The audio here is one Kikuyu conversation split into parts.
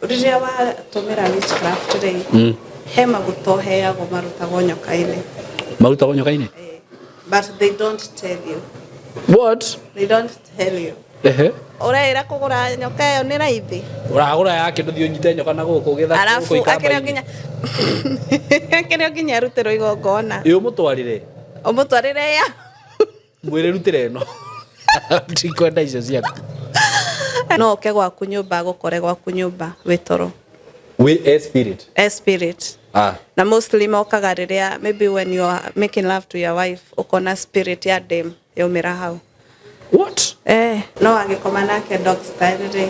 Rĩrĩa watũmĩra witchcraft rĩ, he maguta ũheagwo marutagwo nyoka-inĩ. Marutagwo nyoka-inĩ? Eh, but they don't tell you. What? They don't tell you. Ehe. Ũreĩra kũgũra nyoka ĩyo nĩ raithi. Ũragũra yake ndũthiĩ ũnyite nyoka na gũkũ gĩthaka Arabu gũkũ akĩrĩ o ikamba-inĩ. nginya akĩrĩ o nginya arutĩrwo igongona. Ĩ ũmũtwarĩre. Ũmũtwarĩre ya. Mwĩre rutĩre ĩno. Ndikwenda icio ciaku. No ũke gwaku nyũmba agũkore gwaku nyũmba wĩ toro. Wĩ a spirit. A spirit. Ah. Na mostly mokaga rĩrĩa maybe when you are making love to your wife ũkona spirit ya dame yaumĩra hau. What? Eh, no agĩkoma nake dog style rĩ.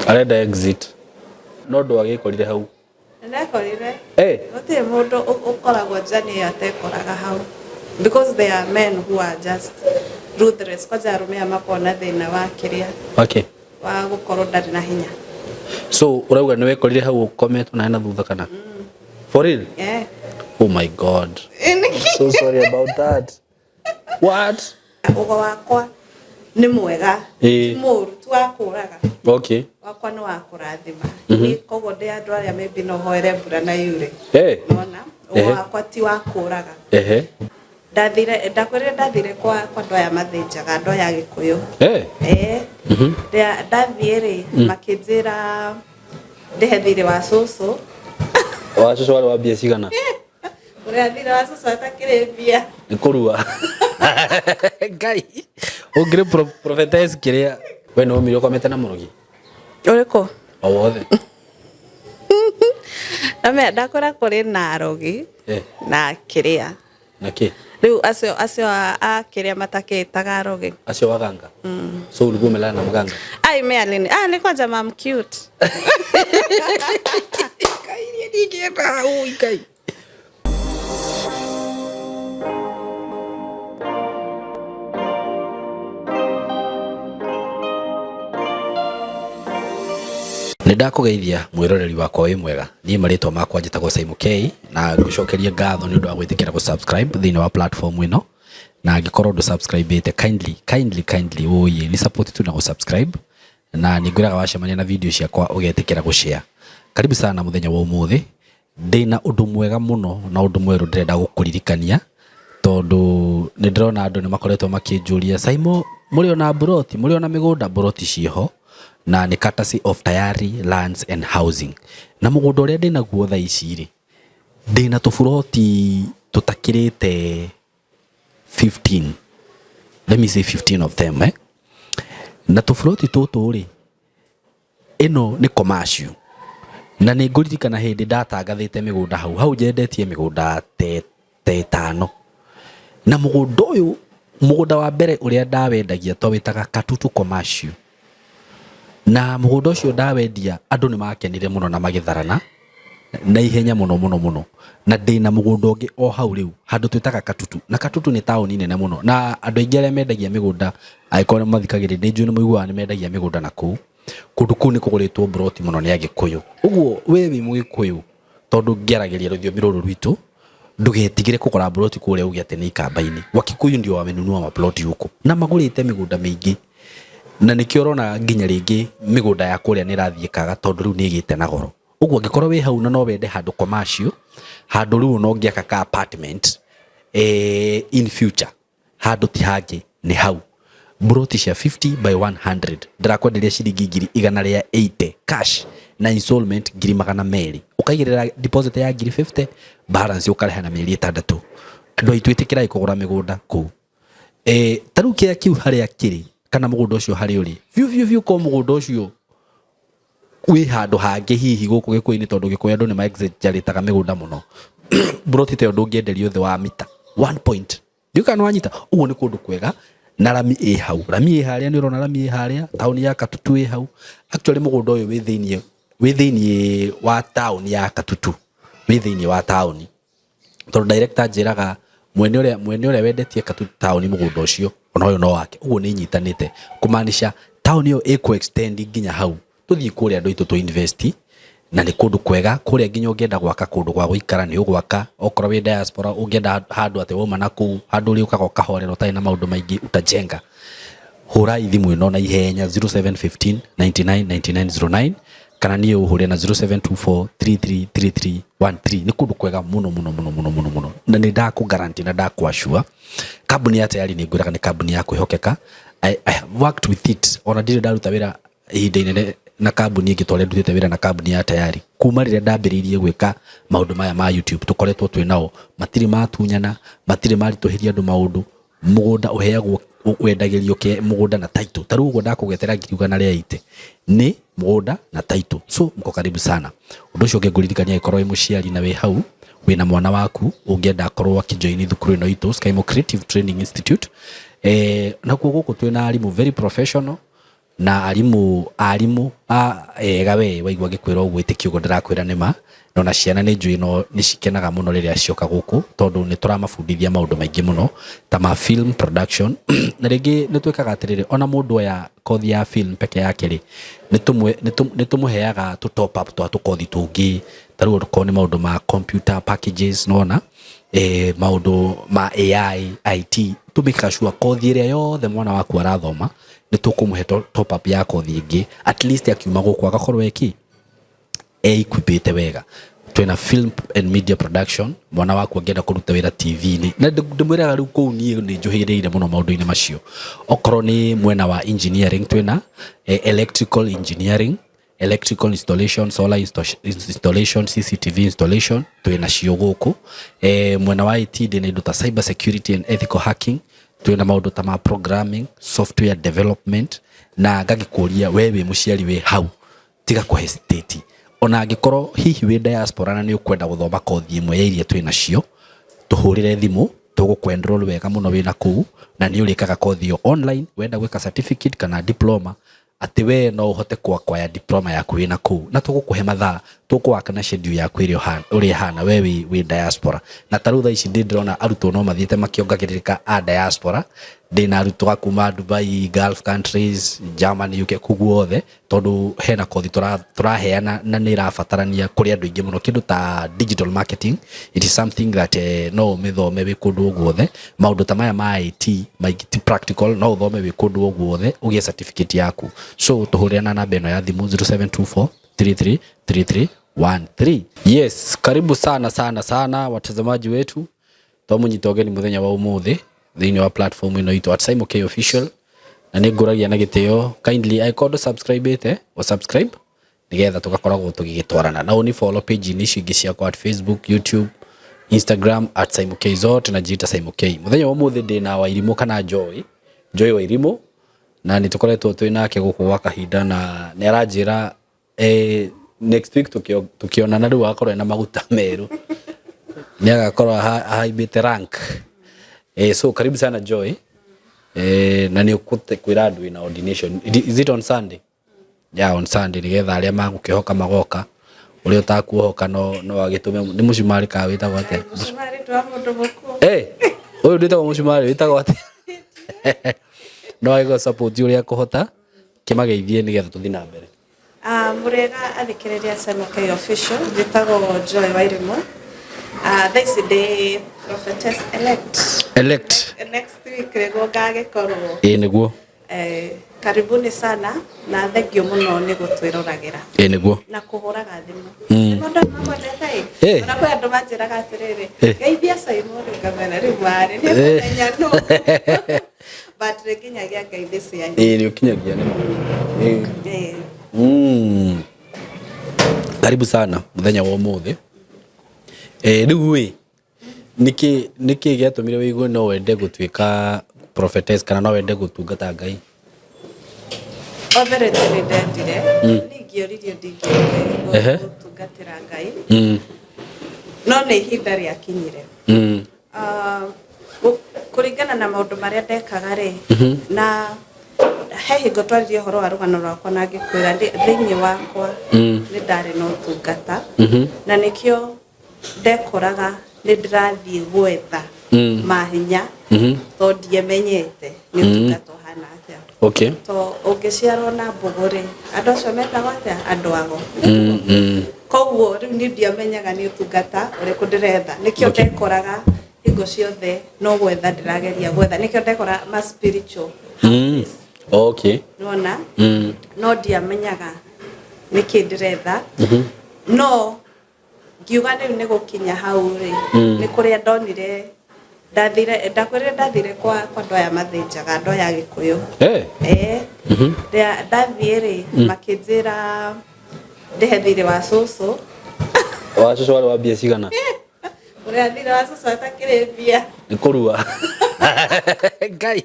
Arenda exit. No ndwagĩkorire hau. Nĩndekorire. Eh. Gũtirĩ mũndũ ũkoragwo njani ĩyo atekoraga hau. Because there are men who are just ruthless. Kwanja arũme aya makoragwo na thĩna wa kĩrĩa Okay. wa gũkorwo ndarĩ na hinya. So ũrauga nĩ wekorire hau ũkometwo nawe na thutha kana? For real? Eh. Oh my God. So sorry about that. What? Ũgo wakwa nĩ mwega. Ĩĩ. Ti mũru, ti wa kũraga. Okay. Wakwa nĩ wa kũrathima. Niĩ koguo ndĩ andũ arĩa maybe no hoere mbura na yure. Eh. Nona? Ũgo Ehe. wakwa ti wa kũraga. Ehe. Ndathire ndakwĩrire ndathire kwa kwa andũ aya mathĩnjaga andũ aya Gĩkũyũ. Eh. Eh. Ndathiĩ rĩ makĩnjĩra ndĩhe thirĩ wa cũcũ. Wa cũcũ warĩ wa mbia cigana? Ũrĩa thirĩ wa cũcũ atakĩrĩ mbia. Nĩ kũrua. Ngai. Ũngĩrĩ prophetess kĩrĩa. We nĩ waumire ũkomete na mũrogi? Ũrĩkũ? O wothe. Namenya ndakwĩra kũrĩ na arogi Eh. na kĩrĩa. Na kĩ? Rĩu acio acio a kĩrĩa matakĩĩtaga arogi. Acio waganga. So ulikuwa umelala na mganga? Ai mimi alini. Ah, nilikuwa jamaa I'm cute. Ngai ningĩenda hau Ngai. Nĩ ndakũgeithia mwĩroreri wakwa wĩ mwega. Niĩ marĩtwa makwa njĩtagwo Simon K na ngũcokerie ngatho nĩ ũndũ wa gwĩtĩkĩra gũ-subscribe thĩinĩ wa platform ĩno, na angĩkorwo ndũ subscribe kindly kindly kindly ũyĩ ni support tu na gũ-subscribe, na nĩ ngwĩraga wacemania na video ciakwa ũgetĩkĩra gũ-share. Karibu sana mũthenya wa ũmũthĩ, ndĩna ũndũ mwega mũno na ũndũ mwerũ ndĩrenda gũkũririkania, tondũ nĩ ndĩrona andũ nĩ makoretwo makĩnjũria Simon, mũrĩ ona mburoti, mũrĩ ona mĩgũnda? Mburoti ciĩho na nĩ courtesy of Tayari Lands and Housing. Na mũgũnda ũrĩa ndĩnaguo thaa ici rĩ, ndĩna tũburoti tũtakĩrĩte 15. Let me say 15 of them, eh? Na tũburoti tũtũ rĩ, ĩno nĩ commercial. Na nĩ ngũririkana hĩndĩ ndatangathĩte mĩgũnda hau, hau nyendetie mĩgũnda ta ĩtano. Na mũgũnda ũyũ, mũgũnda wa mbere ũrĩa ndawendagia twawĩtaga Katutu Commercial. Na mũgũnda ũcio ndawendia andũ nĩ makenire mũno na magĩtharana na ihenya mũno mũno mũno. Na ndĩna mũgũnda ũngĩ o hau rĩu handũ twĩtaga Katutu. Na Katutu nĩ taũni nene mũno, na andũ aingĩ arĩa mendagia mĩgũnda angĩkorwo nĩ mathikagĩrĩria nĩ njũĩ nĩ maiguaga nĩ mendagia mĩgũnda na kũu. Kũndũ kũu nĩ kũgũrĩtwo mburoti mũno nĩ Agĩkũyũ. Ũguo we wĩ Mũgĩkũyũ, tondũ ngĩaragĩria rũthiomi rũrũ rwitũ, ndũgetigĩre kũgũra mburoti kũrĩa uge atĩ nĩ ikamba-inĩ. Wakikuyu ndio wamenunua maploti huko na magũrĩte mĩgũnda mĩingĩ, na nĩkĩo ũrona nginya rĩngĩ mĩgũnda ya kũrĩa nĩ ĩrathiĩ ĩkaga, tondũ rĩu nĩ ĩgĩte na goro. Ũguo angĩkorwo wĩ hau na no wende handũ commercial, handũ rĩu no ũngĩaka ka apartment, in future, handũ ti hangĩ nĩ hau. Mburoti cia 50 by 100 ndĩrakwenderia ciringi ngiri igana rĩa 80 cash na installment ngiri magana merĩ. Ũkaigĩrĩra deposit ya ngiri 50, balance ũkarĩha na mĩeri ĩtandatũ. Andũ aitũ ĩtĩkĩrai kũgũra mĩgũnda kũu. Ta rĩu kĩrĩa kĩu harĩa kĩrĩ kana mũgũnda ũcio harĩa ũrĩ, biũ biũ biũ ko mũgũnda ũcio wĩ handũ hangĩ hihi gũkũ Gĩkũyũ-inĩ, tondũ Gĩkũyũ andũ nĩ ma-exaggerate-aga mĩgũnda mũno. Mburoti ta ĩyo ndũngĩenderio thĩ wa mita 1 point. Ndiũĩ kana nĩwanyita. Ũguo nĩ kũndũ kwega na rami ĩ hau. Rami ĩ harĩa, nĩ ũrona rami ĩ harĩa, taũni ya Katutu ĩ hau. Actually mũgũnda ũyũ wĩ thĩiniĩ wa taũni ya Katutu, wĩ thĩiniĩ wa taũni. Tondũ director anjĩraga mwene ũrĩa wendetie Katutu taũni mũgũnda ũcio, ona ũyũ no wake. Ũguo nĩ inyitanĩte, kũmaanisha taũni ĩyo ĩkũ extend nginya hau. Tũthiĩ kũrĩa andũ aitũ tũ invest, na nĩ kũndũ kwega. Kũrĩa nginya ũngĩenda gwaka kũndũ gwa gũikara nĩ ũgwaka. Okorwo wĩ diaspora ũngĩenda handũ atĩ wauma na kũu, handũ ũrĩũkaga ũkahorera ũtarĩ na maũndũ maingĩ utajenga. Hũrai thimũ ĩno na ihenya 0715 99 99 09. Kana niĩ ũhũre na 0724333313. Nĩ kũndũ kwega mũno mũno mũno mũno mũno mũno, na nĩ ndakũ guarantee na ndakwashua kambuni ya Tayari nĩ ngwĩraga nĩ kambuni ya kwĩhokeka. I have worked with it, ona ndirĩ ndaruta wĩra ihinda inene na kambuni ĩngĩ ta ũrĩa ndutĩte wĩra na kambuni ya Tayari. Kuma rĩrĩa ndambĩrĩirie gwĩka maũndũ maya ma YouTube, tũkoretwo twĩ nao, matirĩ matunyana, matirĩ maritũhĩria andũ maũndũ. Mũgũnda ũheagwo, wendagĩrio ke mũgũnda na title. Ta rĩu ũguo ndakũgetera 180,000 nĩ mũgũnda na title. So mko karibu sana. Ũndũ ũcio ũngĩ ngũririkania, angĩkorwo wĩ mũciari na wĩ hau wĩna mwana waku ũngĩenda akorwo akĩjoin thukuru ĩno itũ, Skymo Creative Training Institute, nakuo gũkũ twĩna arimũ very professional na arimũ a ega. We waigua ngĩkwĩra ũguo, ĩtĩkia ũguo ndĩrakwĩra nĩ ma. Na ona ciana nĩ njũĩ no nĩ cikenaga mũno rĩrĩa cioka gũkũ, tondũ nĩ tũramabundithia maũndũ maingĩ mũno ta ma film production. Na rĩngĩ nĩ twĩkaga atĩrĩrĩ, ona mũndũ oya kothi ya film peke yake rĩ, nĩ tũmũheaga tũ top up twa tũkothi tũngĩ. Ta rĩu okorwo nĩ maũndũ ma computer packages, nĩwona maũndũ ma AI, IT, tũmĩkaga sure kothi ĩrĩa yothe mwana waku arathoma nĩ tũkũmũhe top up ya kothi ĩngĩ, at least akiuma gũkũ agakorwo eki equipĩte wega. Twĩna film and media production, mwana waku angĩenda kũruta wĩra TV-inĩ, na ndĩmwĩraga rĩu kũu niĩ nĩ njũhĩrĩire mũno maũndũ-inĩ macio. Okorwo nĩ mwena wa engineering, twĩna electrical engineering, electrical installation, solar installation, CCTV installation, twĩna cio gũkũ. Mwena wa IT ndĩna indo ta cyber security and ethical hacking, twĩna maũndũ ta ma programming, software development. Na ngagĩkũria, we wĩ mũciari wĩ hau, tiga kũ hesitate. Ona angĩkorwo hihi wĩ diaspora na nĩ ũkwenda gũthoma kothi ĩmwe ya iria twĩ nacio, tũhũrĩre thimũ, tũgũkũ enroll wega mũno wĩna kũu, na nĩ ũrĩkaga kothi ĩyo online. Wenda gwĩka certificate kana diploma, atĩ we no ũhote kwaya diploma yaku wĩna kũu, na tũgũkũhe mathaa, tũkũwaka na schedule yaku ĩrĩa ũrĩa ĩhana we wĩ diaspora. Na ta rĩu thaa ici ndĩ ndĩrona arutwo no mathiĩte makĩongagĩrĩrĩka a diaspora. Ndĩna arutwo a kuma Dubai, Gulf countries, Germany, UK, kũu guothe, tondũ hena kothi tũraheana na nĩ ĩrabatarania kũrĩ andũ aingĩ mũno. Kĩndũ ta digital marketing, it is something that no ũmĩthome wĩ kũndũ guothe. Maũndũ ta maya ma IT maingĩ ti practical, no ũthome wĩ kũndũ o guothe ũgĩe certificate yaku. So tũhũrĩre na namba ĩno ya thimũ, 0724 3333 13. Yes, karibu sana sana sana watazamaji wetu, twamunyita ũgeni mũthenya wa ũmũthĩ thĩinĩ wa platform ĩno itũ at Simon K Official. Na nĩ ngũragia na gĩtĩo, kindly angĩkorwo ndũ subscribe ĩte, o subscribe nĩgetha tũgakoragwo tũgĩgĩtwarana na ũni follow page inĩ icio ingĩ ciakwa at Facebook, YouTube, Instagram, at Simon K zote najiita Simon K. Mũthenya wa ũmũthĩ ndĩna Wairimũ kana Joy, Joy Wairimũ, na nĩ tũkoretwo twĩ nake gũkũ gwa kahinda, na nĩ aranjĩra next week tukionana rĩu agakorwo ena maguta merũ, nĩ agakorwo ahaimbĩte rank. So karibu sana Joy. Na nĩ ũkũte kwĩra andũ wĩna ordination. Is it on Sunday? Yeah, on Sunday, nĩgetha arĩa magũkĩhoka magoka, ũrĩa ũtakuohoka no agĩtũme nĩ mũcumarĩ kana wĩtagwo atĩa? Mũcumarĩ twa mũndũ mũkũũ. Ũyũ ndwĩtagwo mũcumarĩ, wĩtagwo atĩa? No agĩgo support ũrĩa kũhota kĩmageithie nĩgetha tũthiĩ na mbere. Mũrĩega athikĩrĩria Simon K Official, njĩtagwo Joy Wairimu. Thaa ici ndĩ prophetess elect. Elect. Next week nĩguo ngagĩkorwo. Ĩ nĩguo. Karibuni sana na thengio mũno nĩ gũtwĩroragĩra Ĩ nĩguo. Na kũhũraga thimũ. Andũ makwendete ĩ. Ona kwĩ andũ manjĩraga atĩrĩrĩ, geithia Simon, rĩu ngamera rĩu marĩ nĩ kũmenya nũ, but nĩ nginyagia ngeithi cianyu. Ĩ nĩ ũkinyagia nĩ ma. Ĩ. Karibu sana mũthenya wa ũmũthĩ. Rĩu ĩ nĩkĩ gĩatũmire wĩigue no wende gũtuĩka prophetess kana no wende gũtungata Ngai? O mbere tene ndendire, ningĩoririo ndingĩendire gũtungatĩra Ngai, no nĩ ihinda rĩakinyire. Kũringana na maũndũ marĩa ndekaga rĩ, na he hingo twaririe ũhoro wa rũgano rwakwa na ngĩkwĩra thĩinĩ wakwa nĩ ndarĩ na ũtungata, na nĩkĩo ndekoraga nĩ ndĩrathiĩ gwetha mahinya, tondũ ndiemenyete nĩ ũtungata ũhana atĩa. To ũngĩciarwo na mbũgũ rĩ, andũ acio metagwo atĩa? Andũ ago. Koguo rĩu niĩ ndiamenyaga nĩ ũtungata ũrĩkũ ndĩretha, nĩkĩo ndekoraga hingo ciothe no gwetha ndĩrageria gwetha, nĩkĩo ndekora ma spiritual houses. Nona no ndiamenyaga. Nĩkĩ ndĩretha? No ngiuga rĩu nĩ gũkinya hau rĩ, nĩ kũrĩa ndonire ndathire, ndakwĩrire ndathire kwa andũ aya mathĩnjaga, andũ aya Agĩkũyũ. Eh. Rĩa ndathiĩ rĩ, makĩnjĩra ndĩhe thirĩ wa cũcũ. Wa cũcũ warĩ wa mbia cigana? Ũrĩa thirĩ wa cũcũ atakĩrĩ mbia. Nĩ kũrua. Ngai.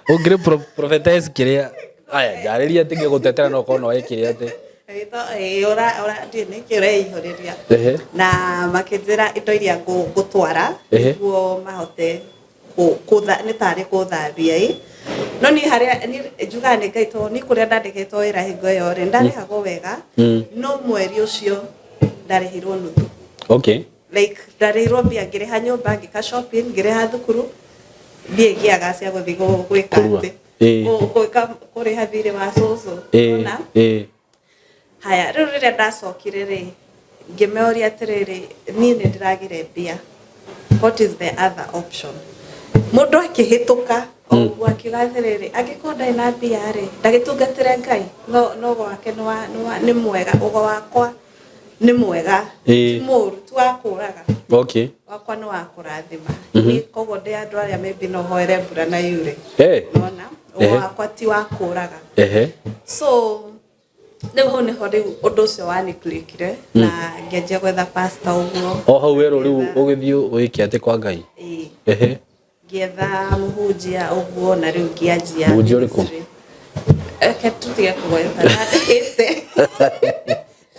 Ũngĩrĩ prophetess kĩrĩa. Aya, njarĩria atĩ ngĩgũtetera no korwo no wekire atĩ. Ndiĩ nĩkĩ ũreihũrĩria. Na makĩnjĩra indo iria ngũtwara nĩguo mahote nĩ tarĩ kũthambia ĩ. No niĩ harĩa niĩ njugaga nĩ Ngai, tondũ niĩ kũrĩa ndandĩkĩtwo wĩra hingo ĩyo rĩ, ndarĩhagwo wega, no mweri ũcio ndarĩhirwo nuthu. Like ndarĩhirwo mbia, ngĩrĩha nyũmba, ngĩka shopping, ngĩrĩha thukuru, mbia ingĩaga cia gũthiĩ gwĩka Kũrua. Atĩ gwĩka kũrĩha thirĩ wa cũcũ. Ona haya, rĩu rĩrĩa ndacokire rĩ, ngĩmeoria atĩrĩrĩ, niĩ nĩ ndĩragire mbia, what is the other option? Mũndũ akĩhĩtũka o ũguo akiuga atĩrĩrĩ, angĩkorwo ndarĩ na mbia rĩ, ndagĩtungatĩre Ngai, no gwake nĩ mwega, ũgo wakwa nĩ mwega, ti mũru, ti wa kũraga. Wakwa nĩ wa kũrathima. Niĩ koguo ndĩ andũ arĩa maybe no hoere mbura na yure. Nona ũgo wakwa ti wa kũraga. So rĩu hau nĩho rĩu ũndũ ũcio waniklikire na ngĩanjia gwetha pastor ũguo. O hau werwo rĩu ũgĩthiĩ wĩke atĩ kwa Ngai. Ĩĩ. Ngĩetha mũhunjia ũguo na rĩu ngĩanjia Mũhunjia ũrĩkũ? ministry. Reke tũtige kũgweta, ndandĩhĩte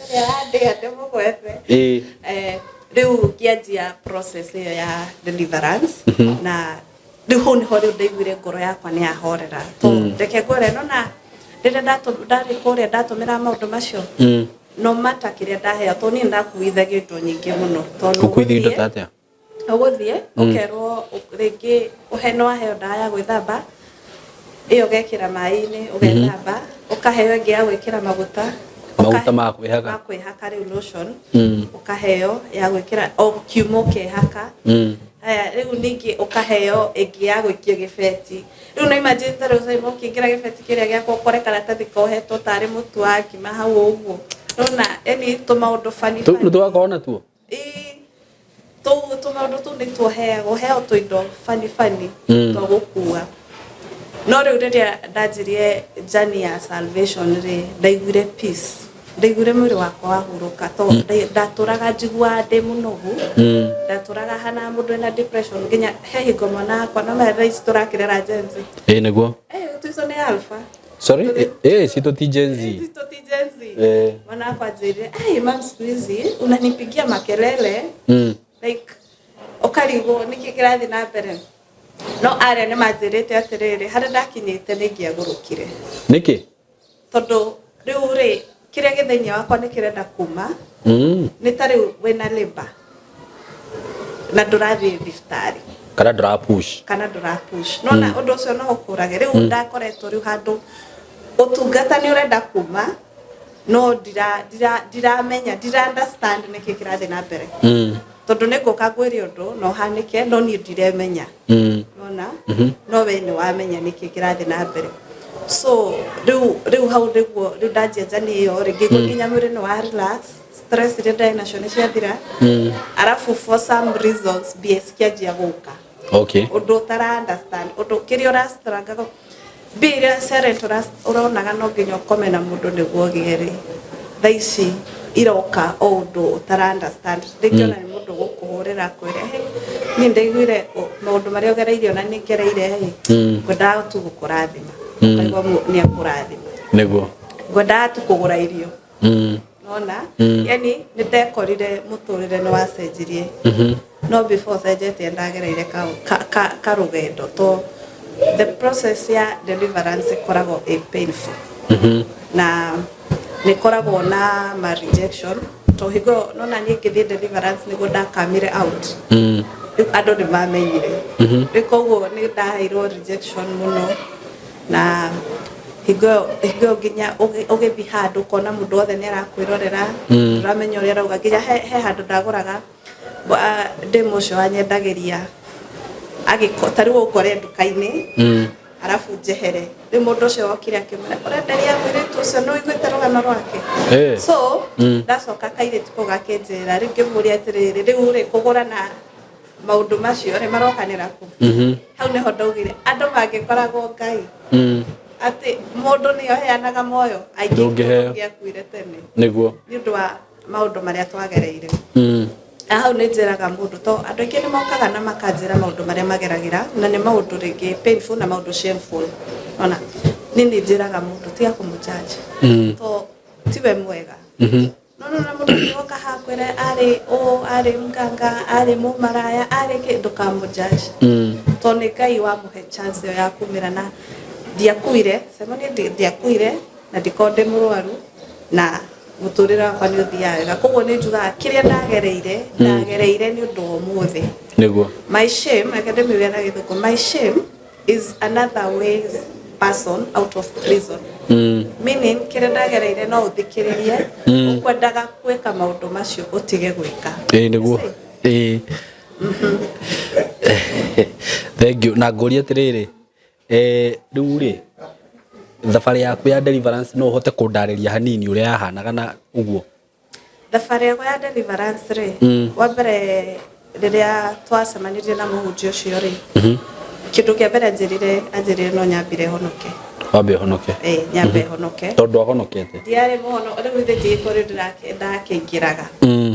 ũrĩa wandĩha ndĩmũgwete. Rĩu ngĩanjia process ĩyo ya deliverance, na rĩu hau nĩho rĩu ndaiguire ngoro yakwa nĩ yahorera. To reke ngwĩre, nona rĩrĩa ndarĩ kũrĩa ndatũmĩra maũndũ macio, no mata kĩrĩa ndaheo, tondũ niĩ ndakuithagio indo nyingĩ mũno, tondũ Gũkuithia indo ũgũthiĩ ta atĩa? Ũgũthiĩ ũkerwo rĩngĩ ũhe, no waheo ndawa ya gwĩthamba, ĩyo ũgekĩra maĩ-inĩ ũgethamba, ũkaheo ĩngĩ ya gwĩkĩra maguta. Maguta ma kwĩhaka. Ma kwĩhaka rĩu, lotion. Ũkaheo ya gwĩkĩra o kiumia ũkehaka. Haya, rĩu ningĩ ũkaheo ĩngĩ ya gũikia gĩbeti. Rĩu no imagine ta rĩu Simon, ũkĩingĩra gĩbeti kĩrĩa gĩakwa ũkore karatathi kohetwo tarĩ mũtu wa ngima hau ũguo. Nona yani tũmaũndũ funny funny. Nĩ tũgakorwo natuo. Ĩĩ, tũu tũmaũndũ tũu nĩ tuoheagwo, ũheagwo tũindo funny funny twa gũkua. No rĩu rĩrĩa ndanjirie journey ya salvation rĩ, ndaiguire peace, ndaiguire mwĩrĩ wakwa wahurũka, to ndatũraga njiguaga ndĩ mũnogu, ndatũraga hana mũndũ ena depression, nginya he hingo mwana wakwa, no maya thaa ici tũrakĩrera Gen Z. Ĩĩ nĩguo. Eh, tuico nĩ alpha. Sorry, citũ ti Gen Z. Citũ ti Gen Z. Mwana wakwa anjĩrire, "Ai mam, siku hizi unanipigia makelele." Like ũkarigwo nĩkĩ kĩrathiĩ na mbere. No arĩa nĩ manjĩrĩte atĩrĩrĩ, harĩa ndakinyĩte nĩ ingĩagũrũkire. Nĩkĩ? Tondũ rĩu rĩ, kĩrĩa gĩ thĩinĩ wakwa nĩ kĩrenda kuma. Nĩ ta rĩu wĩna labor na ndũrathiĩ thibitarĩ. Kana ndũra push. Kana ndũra push. Nona ũndũ ũcio no ũkũrage. Rĩu ndakoretwo rĩu handũ ũtungata nĩ ũrenda kuma, no ndiramenya, ndira understand nĩkĩ kĩrathiĩ na mbere. Tondũ nĩ ngũka ngwĩre ũndũ na ũhanĩke, no niĩ ndiremenya. Nona no we nĩ wamenya nĩkĩ kĩrathiĩ na mbere. So rĩu hau nĩguo rĩu ndanjia journey ĩyo rĩ, ngĩigua nginya mwĩrĩ nĩ wa relax, stress iria ndarĩ nacio nĩ ciathira. Arabu for some reasons mbia cikĩanjia gũka. Ũndũ ũtara understand, ũndũ kĩrĩa ũrastruggle, mbia iria cia rent ũronaga no nginya ũkome na mũndũ nĩguo ũgĩe rĩ, thaa ici iroka o ũndũ ũtara understand. Rĩngĩ ona nĩ mũndũ ũgũkũhũrĩra akwĩre, "Hey, niĩ ndaiguire maũndũ marĩa ũgereire, ona nĩ ngereire ĩ, ngwendaga tu gũkũrathima." Ũkaigua nĩ akũrathima. Ngwendaga tu kũgũra irio. Nona yani nĩ ndekorire mũtũrĩre nĩ wacenjirie. No before cenjetie ndagereire karũgendo, to the process ya deliverance ĩkoragwo ĩ painful, na nĩ ĩkoragwo na ma rejection, to hingo nona niĩ ngĩthiĩ deliverance nĩguo ndakamire out. Rĩu andũ nĩ mamenyire. Rĩu koguo nĩ ndaheirwo rejection mũno, na hingo ĩyo nginya ũgĩthiĩ handũ ũkona mũndũ wothe nĩ arakwĩrorera, ndũramenya ũrĩa arauga. Nginya he handũ ndagũraga, ndĩ mũcio wanyendagĩria agĩko, ta rĩu ũngore nduka-inĩ. Arabu njehere. Rĩu mũndũ ũcio wokire akĩmwĩra, ũrenderia mũirĩtu ũcio, nĩ ũiguĩte rũgano rwake? So ndacoka kairĩtu kau gakĩnjĩra, rĩu ngĩmũria atĩrĩrĩ, rĩu rĩ kũgũra na maũndũ macio rĩ marokanĩra kũ? Hau nĩho ndaugire andũ mangĩkoragwo Ngai atĩ mũndũ nĩyo heanaga muoyo, aingĩ Ndũngĩheo. tũngĩakuire tene Nĩguo. Nĩ ũndũ wa maũndũ marĩa twagereire. Na hau nĩ njĩraga mũndũ, to andũ aingĩ nĩ mokaga na makanjĩra maũndũ marĩa mageragĩra, na nĩ maũndũ rĩngĩ painful na maũndũ shameful. Ona niĩ nĩ njĩraga mũndũ, tiga kũmũjudge to tiwe mwega. No no na mũndũ ũngĩgoka hakwĩre arĩ ũũ, arĩ mganga, arĩ mũmaraya, arĩ kĩ, ndũkamũjudge to nĩ Ngai wamũhe chance ĩyo ya kumĩra. Na ndiakuire, Simon, ndiakuire na ndikorwo ndĩ mũrwaru na mũtũrĩre wakwa nĩ ũthiaga wega. Koguo nĩ njugaga kĩrĩa ndagereire, ndagereire nĩ ũndũ wa ũmũthĩ. My shame, reke ndĩmiuge na Gĩthũngũ, my shame is another ways person out of prison. Meaning kĩrĩa ndagereire, no ũthikĩrĩrie ũkwendaga gwĩka maũndũ macio ũtige gwĩka. Ĩĩ, nĩguo. Ĩĩ, thank you. Na ngũria atĩrĩrĩ, rĩu rĩ, thabarĩ yaku ya deliverance, no ũhote kũndarĩria hanini ũrĩa yahanaga na ũguo? Thabarĩ yakwa ya deliverance rĩ, wa mbere rĩrĩa twacemanirie na mũhunjia ũcio rĩ, kĩndũ kĩa mbere anjĩrire no nyambire honoke. Wambe ũhonoke. Ĩ, nyambe honoke. Tondũ ahonokete? Ndiarĩ mũhono. Rĩu ithe ndigĩkorwo rĩu ndakĩingĩraga.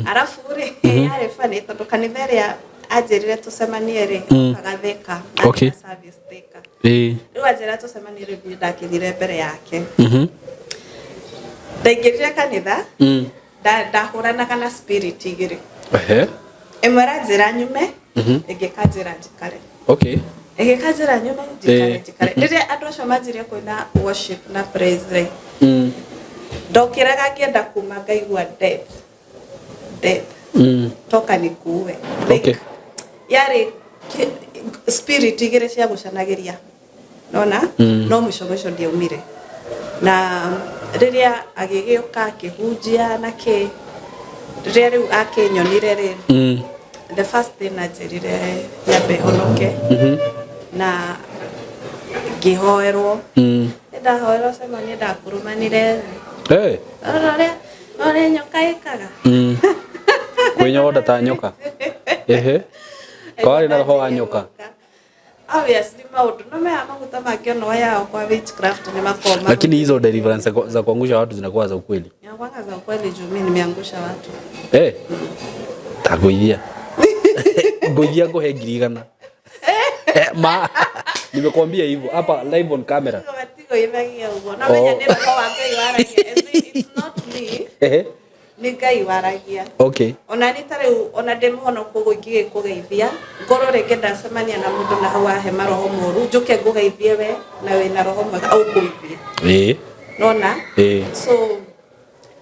Arabu rĩ, yarĩ funny tondũ kanitha ĩrĩa anjĩrire tũcemanie rĩ, okaga Thika. Arĩ na service Thika. Rĩu anjĩra tũcemanie rĩ, niĩ ndakinyire mbere yake. Ndaingĩrire kanitha, ndahũranaga na spirit igĩrĩ. Ĩmwe ĩranjĩra nyume, ĩngĩ ĩkanjĩra njikare. Ĩngĩ ĩkanjĩra nyume, njikare, njikare. Rĩrĩa andũ acio manjirie kũina worship na praise rĩ, ndokĩraga ngĩenda kuma, ngaigua death, death, toka nikuue. Like, yarĩ spirit igĩrĩ cia gũcanagĩria, nona. No mũico mũico ndiaumire, na rĩrĩa agĩgĩũka akĩhunjia na kĩ, rĩrĩa rĩu akĩnyonire rĩ, the first thing anjĩrire nyambe honoke na ngĩhoerwo. Nĩndahoerwo, Simon, ndakũrũmanire. Ũrĩa ũrĩa nyoka ĩkaga. Kwĩnyogonda ta nyoka. Ehe, kawarĩ na roho wa nyoka. Obviously maũndũ no maya maguta mangĩonwo yao kwa witchcraft nĩ makoragwo. Lakini hizo deliverance za kuangusha watu zinakuwa za ukweli? Inakuwanga za ukweli juu mimi nimeangusha watu. Ta ngũithia ngũithia ngũhe 100,000. Ma nimekuambia hivyo hapa live on camera. Matigoimagia ũguo, no menya nĩ roho wa Ngai waragia. As in, it's not me. Nĩ Ngai waragia. Ona nĩ ta rĩu, ona ndĩ mũhonoku ũguo, ingĩgĩkũgeithia, ngorwo rĩngĩ ndacemania na mũndũ na hau ahe maroho moru, njũke ngũgeithie we na wĩna roho mwega, ũngũithie. Nona. So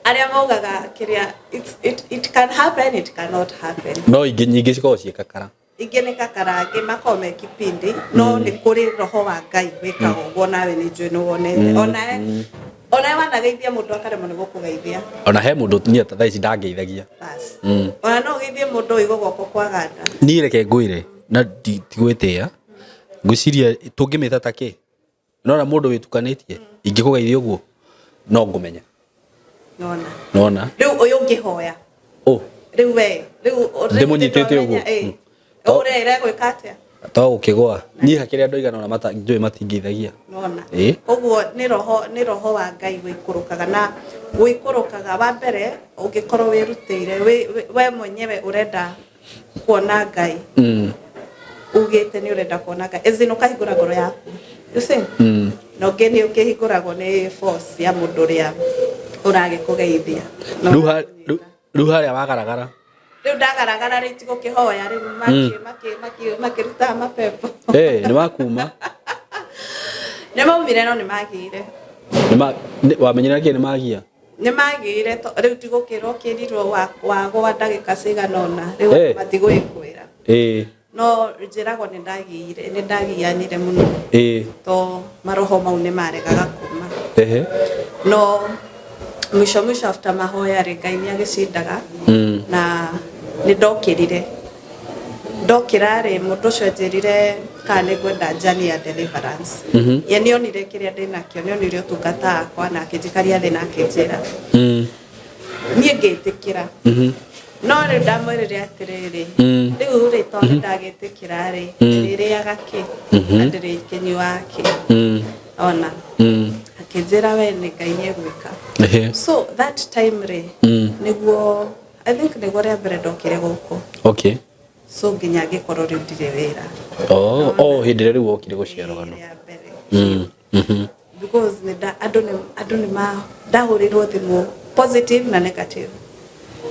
arĩa maugaga kĩrĩa, it can happen, it cannot happen. No ingĩ nyingĩ cikoragwo ciĩ kakara. Ingĩ nĩ kakarangi, makoragwo me kipindi, no nĩ kũrĩ roho wa Ngai wĩkaga ũguo. Nawe nĩ njũĩ nĩ wonete onawe, onawe wanageithia mũndũ akaremwo nĩ gũkũgeithia. Ona he mũndũ niĩ ta thaa ici ndangeithagia. Bas. Ona no ũgeithie mũndũ ũigua guoko kwaganda. Niĩ reke ngwĩre na ti gwĩtĩĩa, ngwĩciria tũngĩmĩta ta kĩ, nona mũndũ wĩtukanĩtie, ingĩkũgeithia ũguo no ngũmenya. Nona. Nona. Rĩu ũyũ ũngĩhoya. Ũ. Rĩu we rĩu Ndĩmũnyitĩte ũguo. Ũrĩa ĩregwĩka atĩa? To gũkĩgũa niĩ hakĩrĩ andũ aigana ũna njũĩ matingĩithagia. Nona. Koguo nĩ roho wa Ngai wĩikũrũkaga na wĩikũrũkaga. Wa mbere ũngĩkorwo wĩrutĩire we mwenyewe ũrenda kuona Ngai, ugĩte nĩ ũrenda kuona Ngai, as in ũkahingũra ngoro yaku, you see. Na ũngĩ nĩ ũkĩhingũragwo nĩ force ya mũndũ ũrĩa ũragĩkũgeithia. Na Rĩu harĩa wagaragara. Rĩu ndagaragara rĩ, tigũkĩhoya rĩu, makĩrutaga mapepo. Nĩ wakuma. Nĩ maumire, no nĩ magĩire. Wamenyera kĩ nĩ magia? Nĩ magĩire, rĩu tigũkĩrwo kĩrirwo wagwa ndagĩka cigana ũna rĩu matigũgĩkwĩra. No njĩragwo nĩ ndagĩire, nĩ ndagianire mũno to maroho mau nĩ maregaga kuma. No mũico mũico after mahoya rĩ, Ngai nĩ agĩcindaga na nĩ ndokĩrire. Ndokĩra rĩ, mũndũ ũcio anjĩrire kana nĩ ngwenda journey ya deliverance. Ye nĩonire kĩrĩa ndĩnakĩo, nĩonire ũtungata wakwa na akĩnjikaria thĩ na akĩnjĩra. Niĩ ngĩtĩkĩra. No rĩu ndamwĩrire atĩrĩrĩ, rĩu rĩ, tondũ ndagĩtĩkĩra rĩ, ndĩrĩrĩaga kĩ na ndĩrĩkĩnyuaga kĩ? Ona akĩnjĩra, we nĩ Ngai nĩegwĩka. So that time rĩ, nĩguo, I think nĩguo rĩa mbere ndokire gũkũ. So nginya ngĩkorwo rĩu ndirĩ wĩra. Oh, hĩndĩ ĩrĩa rĩu wokire gũciara rũgano. Rĩa mbere. Because nĩ nda andũ nĩ ma ndahũrĩrwo thimũ, positive na negative,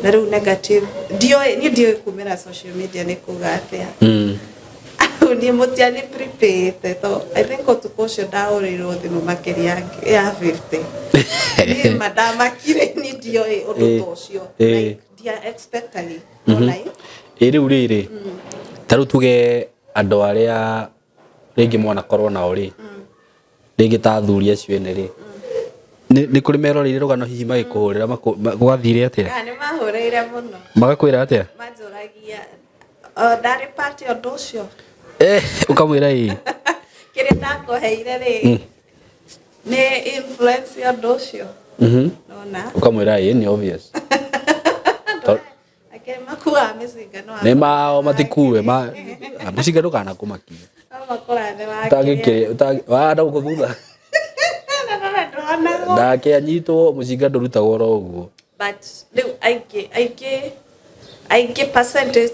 na rĩu negative ndioĩ, niĩ ndioĩ kumĩra social media nĩ kuga atĩa. Niĩ mũtiani prepare to I think ũtukũ ũcio ndahũrĩirwo thimũ makĩria ya 50. Niĩ ma ndamakire, niĩ ndioĩ ũndũ ta ũcio. Like, ndia expectagi ona Ĩ rĩu rĩrĩ, ta rĩu tuge andũ arĩa rĩngĩ mwanakorwo nao rĩ, rĩngĩ ta athuri acio ene rĩ, nĩ kũrĩ meroreire rũgano hihi magĩkũhũrĩra gwathire atĩa? Nĩ mahũrĩire mũno. Magakwĩra atĩa? Manjũragia o ndarĩ part ya ũndũ ũcio. Eh, ũkamwĩra ĩ. Kĩrĩa ndakũheire rĩ, nĩ influence ya ũndũ ũcio. Nona. Ũkamwĩra ĩ nĩ obvious. Ake makuaga mĩcinga no Nĩ mao matikue ma mũcinga ndũkanakũmakie. No makũrathe wa Ũtangĩkĩrĩ wanda gũkũ thutha. Ndonagwo. Ndake anyitwo mũcinga ndũrutagwo oro ũguo. But rĩu aingĩ percentage